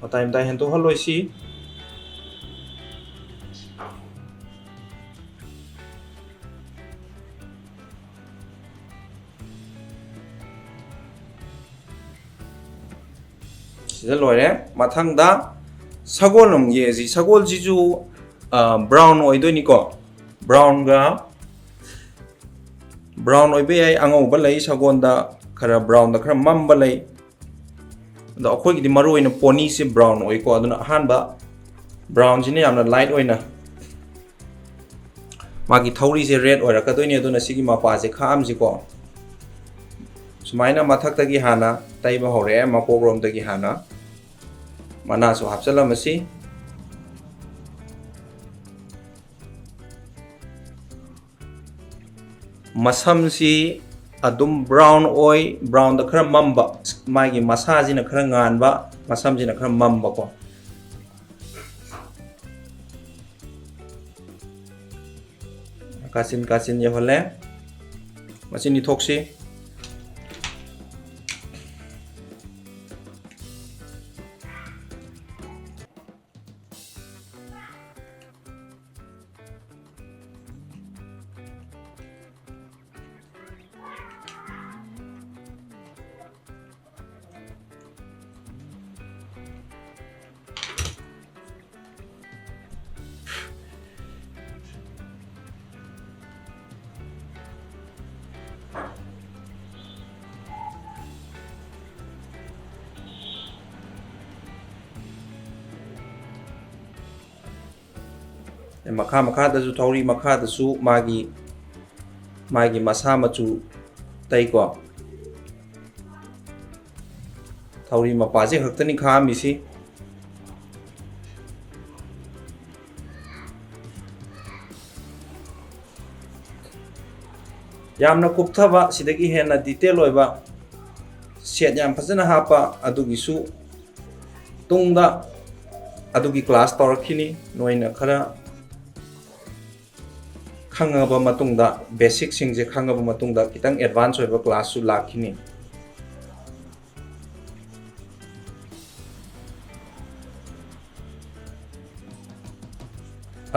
ꯃꯇꯥꯏ ꯃꯇꯥꯏ ꯍꯦꯟꯗꯣꯛꯍꯜꯂꯣꯏꯁꯤ꯫ ꯁꯤꯗ ꯂꯣꯏꯔꯦ꯫ ꯃꯊꯪꯗ ꯁꯒꯣꯜ ꯑꯃꯨꯛ ꯌꯦꯛꯑꯁꯤ꯫ ꯁꯒꯣꯜꯁꯤꯁꯨ, ꯑ, brown ꯑꯣꯏꯗꯣꯏꯅꯤꯀꯣ꯫ Brownꯒ, brown ꯑꯣꯏꯕ ꯌꯥꯏ, ꯑꯉꯧꯕ ꯂꯩ, ꯁꯒꯣꯜꯗ ꯈꯔ brownꯗ ꯈꯔ ꯃꯝꯕ ꯂꯩ꯫ ꯑꯗꯣ ꯑꯩꯈꯣꯏꯒꯤꯗꯤ ꯃꯔꯨ ꯑꯣꯏꯅ ponyꯁꯦ brown ꯑꯣꯏꯀꯣ꯫ ꯑꯗꯨꯅ ꯑꯍꯥꯟꯕ ꯕ꯭ꯔꯥꯎꯟꯁꯤꯅ ꯌꯥꯝꯅ ꯂꯥꯏꯠ ꯑꯣꯏꯅ ꯃꯥꯒꯤ ꯊꯧꯔꯤꯁꯦ ꯔꯦꯗ ꯑꯣꯏꯔꯛꯀꯗꯣꯏꯅꯤ꯫ ꯑꯗꯨꯅ ꯁꯤꯒꯤ ꯃꯄꯥꯁꯦ ꯈꯥꯛꯑꯝꯁꯤꯀꯣ꯫ ꯁꯨꯃꯥꯏꯅ ꯃꯊꯛꯇꯒꯤ ꯍꯥꯟꯅ ꯇꯩꯕ ꯍꯧꯔꯛꯑꯦ, ꯃꯀꯣꯛꯔꯣꯝꯗꯒꯤ ꯍꯥꯟꯅ꯫ ꯃꯅꯥꯁꯨ ꯍꯥꯞꯆꯤꯜꯂꯝꯃꯁꯤ꯫ ꯃꯁꯝꯁꯤ ꯑꯗꯨꯝ ꯕ꯭ꯔꯥꯎꯟ ꯑꯣꯏ, ꯕ꯭ꯔꯥꯎꯟꯗ ꯈꯔ ꯃꯝꯕ, ꯃꯥꯒꯤ ꯃꯁꯥꯁꯤꯅ ꯈꯔ ꯉꯥꯟꯕ, ꯃꯁꯝꯁꯤꯅ ꯈꯔ ꯃꯝꯕꯀꯣ꯫ ꯀꯥꯆꯤꯟ ꯀꯥꯆꯤꯟ ꯌꯧꯍꯜꯂꯦ꯫ ꯃꯆꯤꯟ ꯏꯊꯣꯛꯁꯤ꯫ ꯃꯈꯥ ꯃꯈꯥꯗꯁꯨ, ꯊꯧꯔꯤ ꯃꯈꯥꯗꯁꯨ ꯃꯥꯒꯤ, ꯃꯥꯒꯤ ꯃꯁꯥ ꯃꯆꯨ ꯇꯩꯀꯣ꯫ ꯊꯧꯔꯤ ꯃꯄꯥꯁꯦ ꯈꯛꯇꯅꯤ ꯈꯥꯛꯑꯝꯃꯤꯁꯤ꯫ ꯌꯥꯝꯅ ꯀꯨꯞꯊꯕ, ꯁꯤꯗꯒꯤ ꯍꯦꯟꯅ ꯗꯤꯇꯦꯜ ꯑꯣꯏꯕ ꯁꯦꯠ ꯌꯥꯝ ꯐꯖꯅ ꯍꯥꯞꯄ ꯑꯗꯨꯒꯤꯁꯨ ꯇꯨꯡꯗ ꯑꯗꯨꯒꯤ ꯀ꯭ꯂꯥꯁ ꯇꯧꯔꯛꯈꯤꯅꯤ꯫ ꯅꯣꯏꯅ ꯈꯔ ꯈꯪꯉꯕ ꯃꯇꯨꯡꯗ, ꯕꯦꯁꯤꯛꯁꯤꯡꯁꯦ ꯈꯪꯉꯕ ꯃꯇꯨꯡꯗ ꯈꯤꯇꯪ ꯑꯦꯗꯚꯥꯟꯁ ꯑꯣꯏꯕ ꯀ꯭ꯂꯥꯁꯁꯨ ꯂꯥꯛꯈꯤꯅꯤ꯫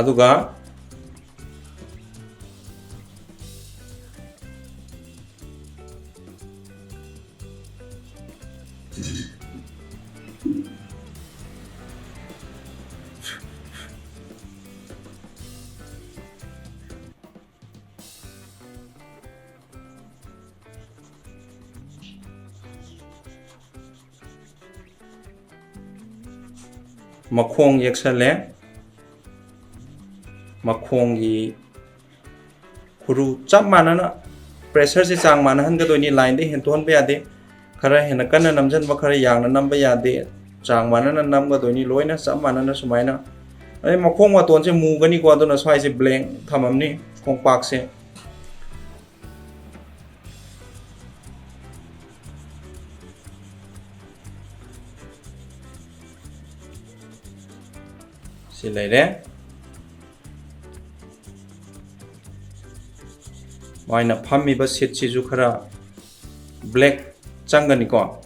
ꯑꯗꯨꯒ ꯃꯈꯣꯡ ꯌꯦꯛꯁꯜꯂꯦ꯫ ꯃꯈꯣꯡꯒꯤ ꯈꯨꯔꯨ ꯆꯞ ꯃꯥꯟꯅꯅ pressureꯁꯦ ꯆꯥꯡ ꯃꯥꯟꯅꯍꯟꯒꯗꯣꯏꯅꯤ, lineꯗ ꯍꯦꯟꯇꯣꯛꯍꯟꯕ ꯌꯥꯗꯦ꯫ ꯈꯔ ꯍꯦꯟꯅ ꯀꯟꯅ ꯅꯝꯁꯤꯟꯕ, ꯈꯔ ꯌꯥꯡꯅ ꯅꯝꯕ ꯌꯥꯗꯦ꯫ ꯆꯥꯡ ꯃꯥꯟꯅꯅ ꯅꯝꯒꯗꯣꯏꯅꯤ, ꯂꯣꯏꯅ ꯆꯞ ꯃꯥꯟꯅꯅ ꯁꯨꯃꯥꯏꯅ꯫ ꯑꯗꯩ ꯃꯈꯣꯡ ꯃꯇꯣꯟꯁꯦ ꯃꯨꯒꯅꯤꯀꯣ, ꯑꯗꯨꯅ ꯁ꯭ꯋꯥꯏꯁꯦ blank ꯊꯝꯃꯝꯅꯤ, ꯈꯣꯡꯄꯥꯛꯁꯦ꯫ ꯁꯤ ꯂꯩꯔꯦ꯫ ꯃꯥꯏꯅ ꯐꯝꯃꯤꯕ seatꯁꯤꯁꯨ ꯈꯔ black ꯆꯪꯒꯅꯤꯀꯣ꯫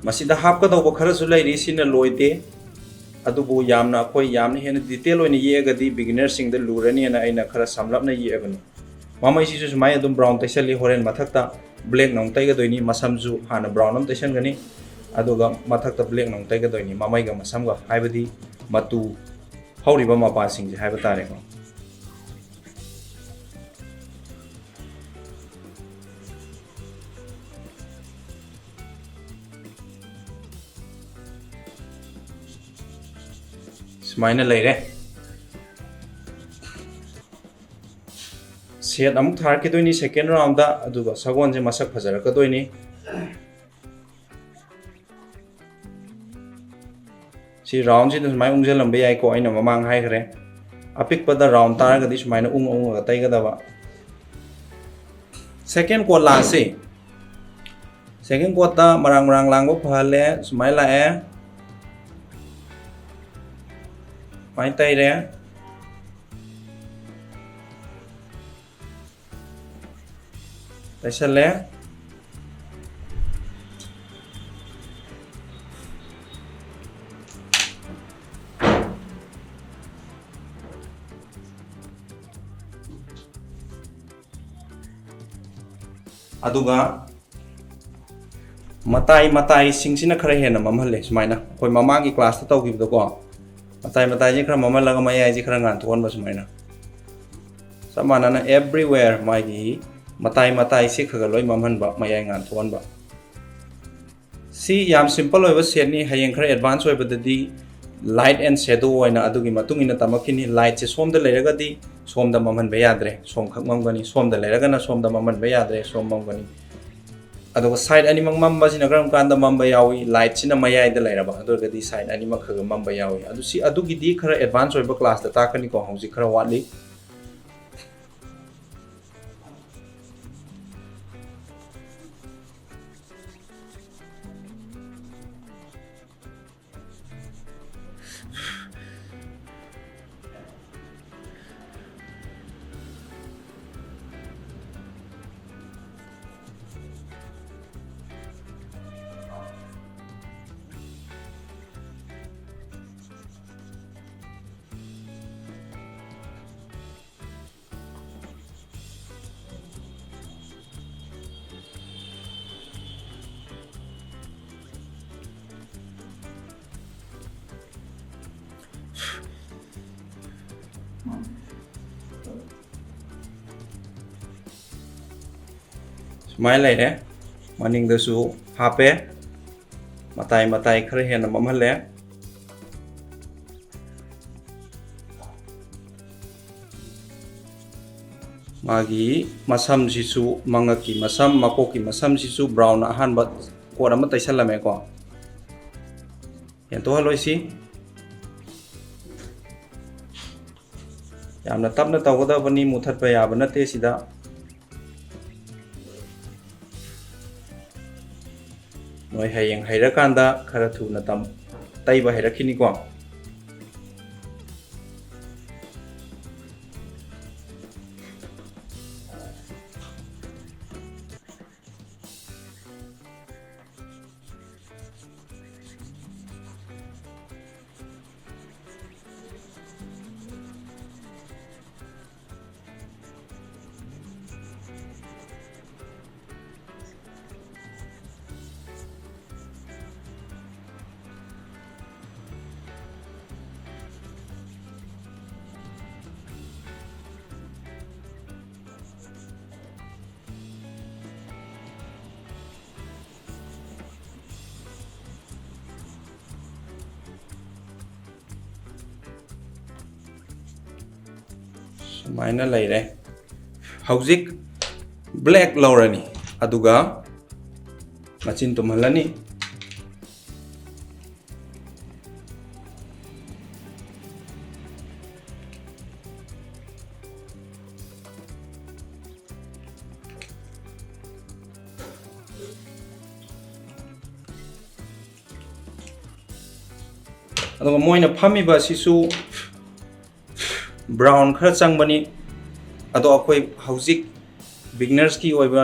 ꯃꯁꯤꯗ ꯍꯥꯞꯀꯗꯧꯕ ꯈꯔꯁꯨ ꯂꯩꯔꯤ, ꯁꯤꯅ ꯂꯣꯏꯗꯦ꯫ ꯑꯗꯨꯕꯨ ꯌꯥꯝꯅ, ꯑꯩꯈꯣꯏ ꯌꯥꯝꯅ ꯍꯦꯟꯅ detail ꯑꯣꯏꯅ ꯌꯦꯛꯑꯒꯗꯤ beginnerꯁꯤꯡꯗ ꯂꯨꯔꯅꯤꯅ ꯑꯩꯅ ꯈꯔ ꯁꯝꯂꯞꯅ ꯌꯦꯛꯑꯕꯅꯤ꯫ ꯃꯃꯩꯁꯤꯁꯨ ꯁꯨꯃꯥꯏꯅ ꯑꯗꯨꯝ brown ꯇꯩꯁꯜꯂꯤ꯫ ꯍꯣꯔꯦꯟ ꯃꯊꯛꯇ blackꯅ ꯑꯃꯨꯛ ꯇꯩꯒꯗꯣꯏꯅꯤ꯫ ꯃꯁꯝꯁꯨ ꯍꯥꯟꯅ brown ꯑꯃ ꯇꯩꯁꯟꯒꯅꯤ, ꯑꯗꯨꯒ ꯃꯊꯛꯇ blackꯅ ꯑꯃꯨꯛ ꯇꯩꯒꯗꯣꯏꯅꯤ, ꯃꯃꯩꯒ ꯃꯁꯝꯒ, ꯍꯥꯏꯕꯗꯤ ꯃꯇꯨ ꯍꯧꯔꯤꯕ ꯃꯄꯥꯁꯤꯡꯁꯦ ꯍꯥꯏꯕ ꯇꯥꯔꯦꯀꯣ꯫ ꯁꯨꯃꯥꯏꯅ ꯂꯩꯔꯦ꯫ Set ꯑꯃꯨꯛ ꯊꯥꯔꯛꯈꯤꯗꯣꯏꯅꯤ second roundꯗ, ꯑꯗꯨꯒ ꯁꯒꯣꯜꯁꯦ ꯃꯁꯛ ꯐꯖꯔꯛꯀꯗꯣꯏꯅꯤ꯫ ꯁꯤ roundꯁꯤꯗ ꯁꯨꯃꯥꯏꯅ ꯎꯪꯁꯤꯜꯂꯝꯕ ꯌꯥꯏꯀꯣ, ꯑꯩꯅ ꯃꯃꯥꯡ ꯍꯥꯏꯈ꯭ꯔꯦ꯫ ꯑꯄꯤꯛꯄꯗ round ꯇꯥꯔꯒꯗꯤ ꯁꯨꯃꯥꯏꯅ ꯎꯪꯉ ꯎꯪꯉꯒ ꯇꯩꯒꯗꯕ꯫ Second coat ꯂꯥꯛꯑꯁꯤ꯫ Second coatꯇ ꯃꯔꯥꯡ ꯃꯔꯥꯡ ꯂꯥꯡꯕ ꯐꯍꯜꯂꯦ꯫ ꯁꯨꯃꯥꯏꯅ ꯂꯥꯛꯑꯦ꯫ ꯁꯨꯃꯥꯏꯅ ꯇꯩꯔꯦ꯫ ꯇꯩꯁꯜꯂꯦ꯫ ꯑꯗꯨꯒ ꯃꯇꯥꯏ ꯃꯇꯥꯏꯁꯤꯡꯁꯤꯅ ꯈꯔ ꯍꯦꯟꯅ ꯃꯝꯍꯜꯂꯦ꯫ ꯁꯨꯃꯥꯏꯅ ꯑꯩꯈꯣꯏ ꯃꯃꯥꯡꯒꯤ classꯇ ꯇꯧꯈꯤꯕꯗꯀꯣ, ꯃꯇꯥꯏ ꯃꯇꯥꯏꯁꯦ ꯈꯔ ꯃꯝꯍꯜꯂꯒ ꯃꯌꯥꯏꯁꯦ ꯈꯔ ꯉꯥꯟꯊꯣꯛꯍꯟꯕ ꯁꯨꯃꯥꯏꯅ꯫ ꯆꯞ ꯃꯥꯟꯅꯅ everywhere ꯃꯥꯒꯤ ꯃꯇꯥꯏ ꯃꯇꯥꯏꯁꯤ ꯈꯔ ꯈꯔ ꯂꯣꯏ ꯃꯝꯍꯟꯕ, ꯃꯌꯥꯏ ꯉꯥꯟꯊꯣꯛꯍꯟꯕ꯫ ꯁꯤ ꯌꯥꯝ simple ꯑꯣꯏꯕ setꯅꯤ꯫ ꯍꯌꯦꯡ ꯈꯔ advance ꯑꯣꯏꯕꯗꯗꯤ light and shadow ꯑꯣꯏꯅ ꯑꯗꯨꯒꯤ ꯃꯇꯨꯡ ꯏꯟꯅ ꯇꯝꯃꯛꯈꯤꯅꯤ꯫ Lightꯁꯦ ꯁꯣꯝꯗ ꯂꯩꯔꯒꯗꯤ ꯁꯣꯝꯗ ꯃꯝꯍꯟꯕ ꯌꯥꯗ꯭ꯔꯦ, ꯁꯣꯝꯈꯛ ꯃꯝꯒꯅꯤ꯫ ꯁꯣꯝꯗ ꯂꯩꯔꯒꯅ ꯁꯣꯝꯗ ꯃꯝꯍꯟꯕ ꯌꯥꯗ꯭ꯔꯦ, ꯁꯣꯝ ꯃꯝꯒꯅꯤ꯫ ꯑꯗꯨꯒ side ꯑꯅꯤꯃꯛ ꯃꯝꯕꯁꯤꯅ ꯀꯔꯝ ꯀꯥꯟꯗ ꯃꯝꯕ ꯌꯥꯎꯏ? Lightꯁꯤꯅ ꯃꯌꯥꯏꯗ ꯂꯩꯔꯕ, ꯑꯗꯨ ꯑꯣꯏꯔꯒꯗꯤ side ꯑꯅꯤꯃꯛ ꯈꯔ ꯈꯔ ꯃꯝꯕ ꯌꯥꯎꯏ꯫ ꯑꯗꯨ ꯁꯤ, ꯑꯗꯨꯒꯤꯗꯤ ꯈꯔ advance ꯑꯣꯏꯕ classꯇ ꯇꯥꯛꯀꯅꯤꯀꯣ, ꯍꯧꯖꯤꯛ ꯈꯔ ꯋꯥꯠꯂꯤ꯫ ꯁꯨꯃꯥꯏꯅ ꯂꯩꯔꯦ꯫ ꯃꯅꯤꯡꯗꯁꯨ ꯍꯥꯞꯄꯦ꯫ ꯃꯇꯥꯏ ꯃꯇꯥꯏ ꯈꯔ ꯍꯦꯟꯅ ꯃꯝꯍꯜꯂꯦ꯫ ꯃꯥꯒꯤ ꯃꯁꯝꯁꯤꯁꯨ, ꯃꯉꯛꯀꯤ ꯃꯁꯝ, ꯃꯀꯣꯛꯀꯤ ꯃꯁꯝꯁꯤꯁꯨ brown ꯑꯍꯥꯟꯕ coat ꯑꯃ ꯇꯩꯁꯜꯂꯝꯃꯦꯀꯣ꯫ ꯍꯦꯟꯇꯣꯛꯍꯜꯂꯣꯏꯁꯤ꯫ ꯌꯥꯝꯅ ꯇꯞꯅ ꯇꯧꯒꯗꯕꯅꯤ, ꯃꯨꯊꯠꯄ ꯌꯥꯕ ꯅꯠꯇꯦ ꯁꯤꯗ꯫ ꯅꯣꯏ ꯍꯌꯦꯡ ꯍꯩꯔꯀꯥꯟꯗ ꯈꯔ ꯊꯨꯅ ꯇꯝ-, ꯇꯩꯕ ꯍꯩꯔꯛꯈꯤꯅꯤꯀꯣ꯫ ꯁꯨꯃꯥꯏꯅ ꯂꯩꯔꯦ꯫ ꯍꯧꯖꯤꯛ ꯕ꯭ꯂꯦꯛ ꯂꯧꯔꯅꯤ, ꯑꯗꯨꯒ ꯃꯆꯤꯟ ꯇꯨꯝꯍꯜꯂꯅꯤ꯫ ꯑꯗꯨꯒ ꯃꯣꯏꯅ ꯐꯝꯃꯤꯕ ꯑꯁꯤꯁꯨ ꯕ꯭ꯔꯥꯎꯟ ꯈꯔ ꯆꯪꯕꯅꯤ꯫ ꯑꯗꯣ ꯑꯩꯈꯣꯏ ꯍꯧꯖꯤꯛ ꯕꯤꯒꯤꯅꯔꯁꯀꯤ ꯑꯣꯏꯕ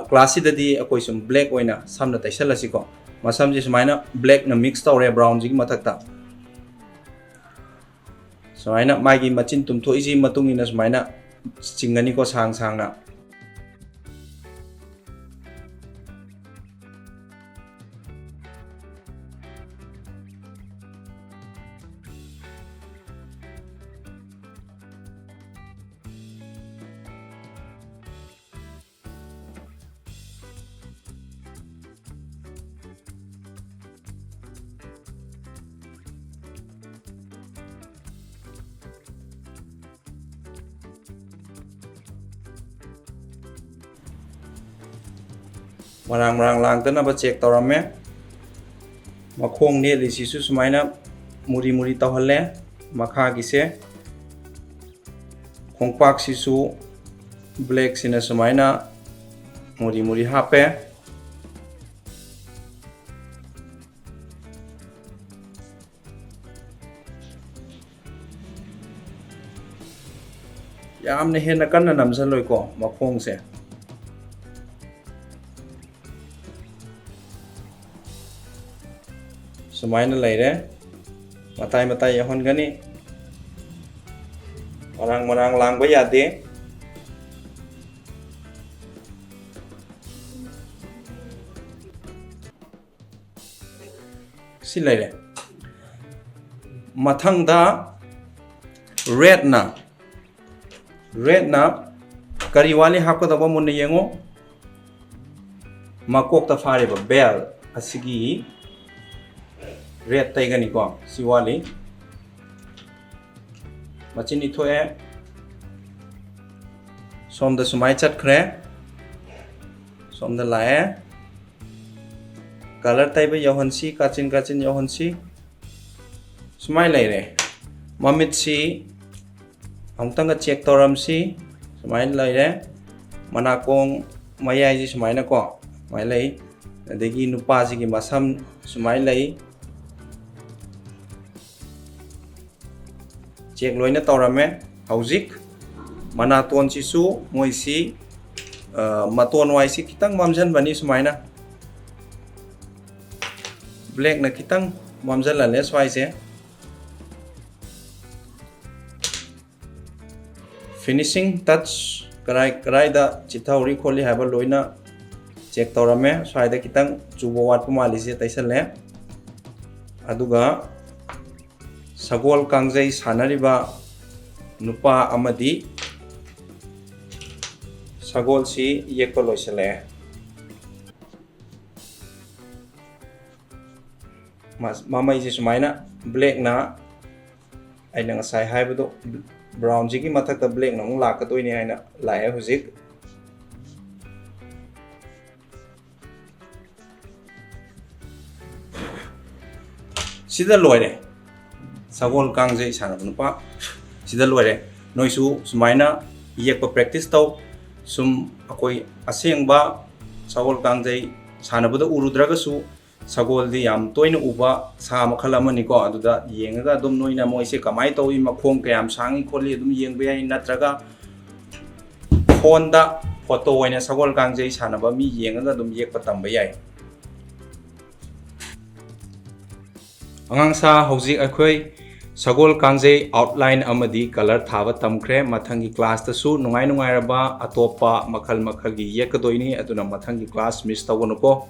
ꯀ꯭ꯂꯥꯁꯁꯤꯗꯗꯤ ꯑꯩꯈꯣꯏ ꯁꯨꯝ ꯕ꯭ꯂꯦꯛ ꯑꯣꯏꯅ ꯁꯝꯅ ꯇꯩꯁꯜꯂꯁꯤꯀꯣ꯫ ꯃꯁꯝꯁꯦ ꯁꯨꯃꯥꯏꯅ ꯕ꯭ꯂꯦꯛꯅ ꯃꯤꯛꯁ ꯇꯧꯔꯦ ꯕ꯭ꯔꯥꯎꯟꯁꯤꯒꯤ ꯃꯊꯛꯇ꯫ ꯁꯨꯃꯥꯏꯅ ꯃꯥꯒꯤ ꯃꯆꯤꯟ ꯇꯨꯝꯊꯣꯛꯏꯁꯤ ꯃꯇꯨꯡ ꯏꯟꯅ ꯁꯨꯃꯥꯏꯅ ꯆꯤꯡꯒꯅꯤꯀꯣ, ꯁꯥꯡ ꯁꯥꯡꯅ꯫ ꯃꯔꯥꯡ ꯃꯔꯥꯡ ꯂꯥꯡꯗꯅꯕ ꯆꯦꯛ ꯇꯧꯔꯝꯃꯦ꯫ ꯃꯈꯣꯡ ꯅꯦꯠꯂꯤꯁꯤꯁꯨ ꯁꯨꯃꯥꯏꯅ ꯃꯨꯔꯤ ꯃꯨꯔꯤ ꯇꯧꯍꯜꯂꯦ꯫ ꯃꯈꯥꯒꯤꯁꯦ, ꯈꯣꯡꯄꯥꯛꯁꯤꯁꯨ ꯕ꯭ꯂꯦꯛꯁꯤꯅ ꯁꯨꯃꯥꯏꯅ ꯃꯨꯔꯤ ꯃꯨꯔꯤ ꯍꯥꯞꯄꯦ꯫ ꯌꯥꯝꯅ ꯍꯦꯟꯅ ꯀꯟꯅ ꯅꯝꯁꯤꯜꯂꯣꯏꯀꯣ ꯃꯈꯣꯡꯁꯦ꯫ ꯁꯨꯃꯥꯏꯅ ꯂꯩꯔꯦ꯫ ꯃꯇꯥꯏ ꯃꯇꯥꯏ ꯌꯥꯎꯍꯟꯒꯅꯤ꯫ ꯃꯔꯥꯡ ꯃꯔꯥꯡ ꯂꯥꯡꯕ ꯌꯥꯗꯦ꯫ ꯁꯤ ꯂꯩꯔꯦ꯫ ꯃꯊꯪꯗ ꯔꯦꯠꯅ, ꯔꯦꯠꯅ ꯀꯔꯤ ꯋꯥꯠꯂꯤ ꯍꯥꯞꯀꯗꯧꯕ ꯃꯨꯟꯅ ꯌꯦꯡꯉꯨ꯫ ꯃꯀꯣꯛꯇ ꯐꯥꯔꯤꯕ ꯕꯦꯜ ꯑꯁꯤꯒꯤ ꯔꯦꯠ ꯇꯩꯒꯅꯤꯀꯣ꯫ ꯁꯤ ꯋꯥꯠꯂꯤ꯫ ꯃꯆꯤꯟꯗꯤ ꯊꯣꯛꯑꯦ꯫ ꯁꯣꯝꯗ ꯁꯨꯃꯥꯏꯅ ꯆꯠꯈ꯭ꯔꯦ꯫ ꯁꯣꯝꯗ ꯂꯥꯛꯑꯦ꯫ ꯀꯂꯔ ꯇꯩꯕ ꯌꯧꯍꯟꯁꯤ, ꯀꯥꯆꯤꯟ ꯀꯥꯆꯤꯟ ꯌꯧꯍꯟꯁꯤ꯫ ꯁꯨꯃꯥꯏꯅ ꯂꯩꯔꯦ꯫ ꯃꯃꯤꯠꯁꯤ ꯑꯃꯨꯛꯇꯪꯒ ꯆꯦꯛ ꯇꯧꯔꯝꯁꯤ꯫ ꯁꯨꯃꯥꯏꯅ ꯂꯩꯔꯦ꯫ ꯃꯅꯥꯀꯣꯡ ꯃꯌꯥꯏꯁꯤ ꯁꯨꯃꯥꯏꯅꯀꯣ, ꯁꯨꯃꯥꯏꯅ ꯂꯩ꯫ ꯑꯗꯒꯤ ꯅꯨꯄꯥꯁꯤꯒꯤ ꯃꯁꯝ ꯁꯨꯃꯥꯏꯅ ꯂꯩ꯫ ꯆꯦꯛ ꯂꯣꯏꯅ ꯇꯧꯔꯝꯃꯦ꯫ ꯍꯧꯖꯤꯛ ꯃꯅꯥꯇꯣꯟꯁꯤꯁꯨ ꯃꯣꯏꯁꯤ, ꯑ, ꯃꯇꯣꯟ ꯋꯥꯏꯁꯤ ꯈꯤꯇꯪ ꯃꯝꯁꯤꯟꯕꯅꯤ ꯁꯨꯃꯥꯏꯅ꯫ ꯕ꯭ꯂꯦꯛꯅ ꯈꯤꯇꯪ ꯃꯝꯁꯤꯜꯍꯜꯂꯦ ꯁ꯭ꯋꯥꯏꯁꯦ꯫ ꯐꯤꯅꯤꯁꯤꯡ ꯇꯆ ꯀꯔꯥꯏ ꯀꯔꯥꯏꯗ ꯆꯤꯠꯊꯍꯧꯔꯤ ꯈꯣꯠꯂꯤ ꯍꯥꯏꯕ ꯂꯣꯏꯅ ꯆꯦꯛ ꯇꯧꯔꯝꯃꯦ꯫ ꯁ꯭ꯋꯥꯏꯗ ꯈꯤꯇꯪ ꯆꯨꯕ ꯋꯥꯠꯄ ꯃꯥꯜꯂꯤꯁꯦ ꯇꯩꯁꯜꯂꯦ꯫ ꯑꯗꯨꯒ ꯁꯒꯣꯜ ꯀꯥꯡꯖꯩ ꯁꯥꯟꯅꯔꯤꯕ ꯅꯨꯄꯥ ꯑꯃꯗꯤ ꯁꯒꯣꯜꯁꯤ ꯌꯦꯛꯄ ꯂꯣꯏꯁꯤꯜꯂꯛꯑꯦ꯫ ꯃ-, ꯃꯃꯩꯁꯦ ꯁꯨꯃꯥꯏꯅ ꯕ꯭ꯂꯦꯛꯅ, ꯑꯩꯅ ꯉꯁꯥꯏ ꯍꯥꯏꯕꯗꯣ, ꯕ꯭ꯔꯥꯎꯟꯁꯤꯒꯤ ꯃꯊꯛꯇ ꯕ꯭ꯂꯦꯛꯅ ꯑꯃꯨꯛ ꯂꯥꯛꯀꯗꯣꯏꯅꯦ ꯍꯥꯏꯅ ꯂꯥꯛꯑꯦ ꯍꯧꯖꯤꯛ꯫ ꯁꯤꯗ ꯂꯣꯏꯔꯦ꯫ ꯁꯒꯣꯜ ꯀꯥꯡꯖꯩ ꯁꯥꯟꯅꯕ ꯅꯨꯄꯥ ꯁꯤꯗ ꯂꯣꯏꯔꯦ꯫ ꯅꯣꯏꯁꯨ ꯁꯨꯃꯥꯏꯅ ꯌꯦꯛꯄ practice ꯇꯧ꯫ ꯁꯨꯝ ꯑꯩꯈꯣꯏ ꯑꯁꯦꯡꯕ ꯁꯒꯣꯜ ꯀꯥꯡꯖꯩ ꯁꯥꯟꯅꯕꯗ ꯎꯔꯨꯗ꯭ꯔꯒꯁꯨ, ꯁꯒꯣꯜꯗꯤ ꯌꯥꯝ ꯇꯣꯏꯅ ꯎꯕ ꯁꯥ ꯃꯈꯜ ꯑꯃꯅꯤꯀꯣ꯫ ꯑꯗꯨꯗ ꯌꯦꯡꯉꯒ ꯑꯗꯨꯝ ꯅꯣꯏꯅ ꯃꯣꯏꯁꯦ ꯀꯃꯥꯏꯅ ꯇꯧꯏ, ꯃꯈꯣꯡ ꯀꯌꯥꯝ ꯁꯥꯡꯏ ꯈꯣꯠꯂꯤ ꯑꯗꯨꯝ ꯌꯦꯡꯕ ꯌꯥꯏ, ꯅꯠꯇ꯭ꯔꯒ ꯐꯣꯟꯗ ꯐꯣꯇꯣ ꯑꯣꯏꯅ ꯁꯒꯣꯜ ꯀꯥꯡꯖꯩ ꯁꯥꯟꯅꯕ ꯃꯤ ꯌꯦꯡꯉꯒ ꯑꯗꯨꯝ ꯌꯦꯛꯄ ꯇꯝꯕ ꯌꯥꯏ꯫ ꯑꯉꯥꯡꯁꯥ, ꯍꯧꯖꯤꯛ ꯑꯩꯈꯣꯏ ꯁꯒꯣꯜ ꯀꯥꯡꯖꯩ outline ꯑꯃꯗꯤ colour ꯊꯥꯕ ꯇꯝꯈ꯭ꯔꯦ꯫ ꯃꯊꯪꯒꯤ classꯇꯁꯨ ꯅꯨꯡꯉꯥꯏ ꯅꯨꯡꯉꯥꯏꯔꯕ ꯑꯇꯣꯞꯄ ꯃꯈꯜ ꯃꯈꯜꯒꯤ ꯌꯦꯛꯀꯗꯣꯏꯅꯤ, ꯑꯗꯨꯅ ꯃꯊꯪꯒꯤ class miss ꯇꯧꯒꯅꯨꯀꯣ꯫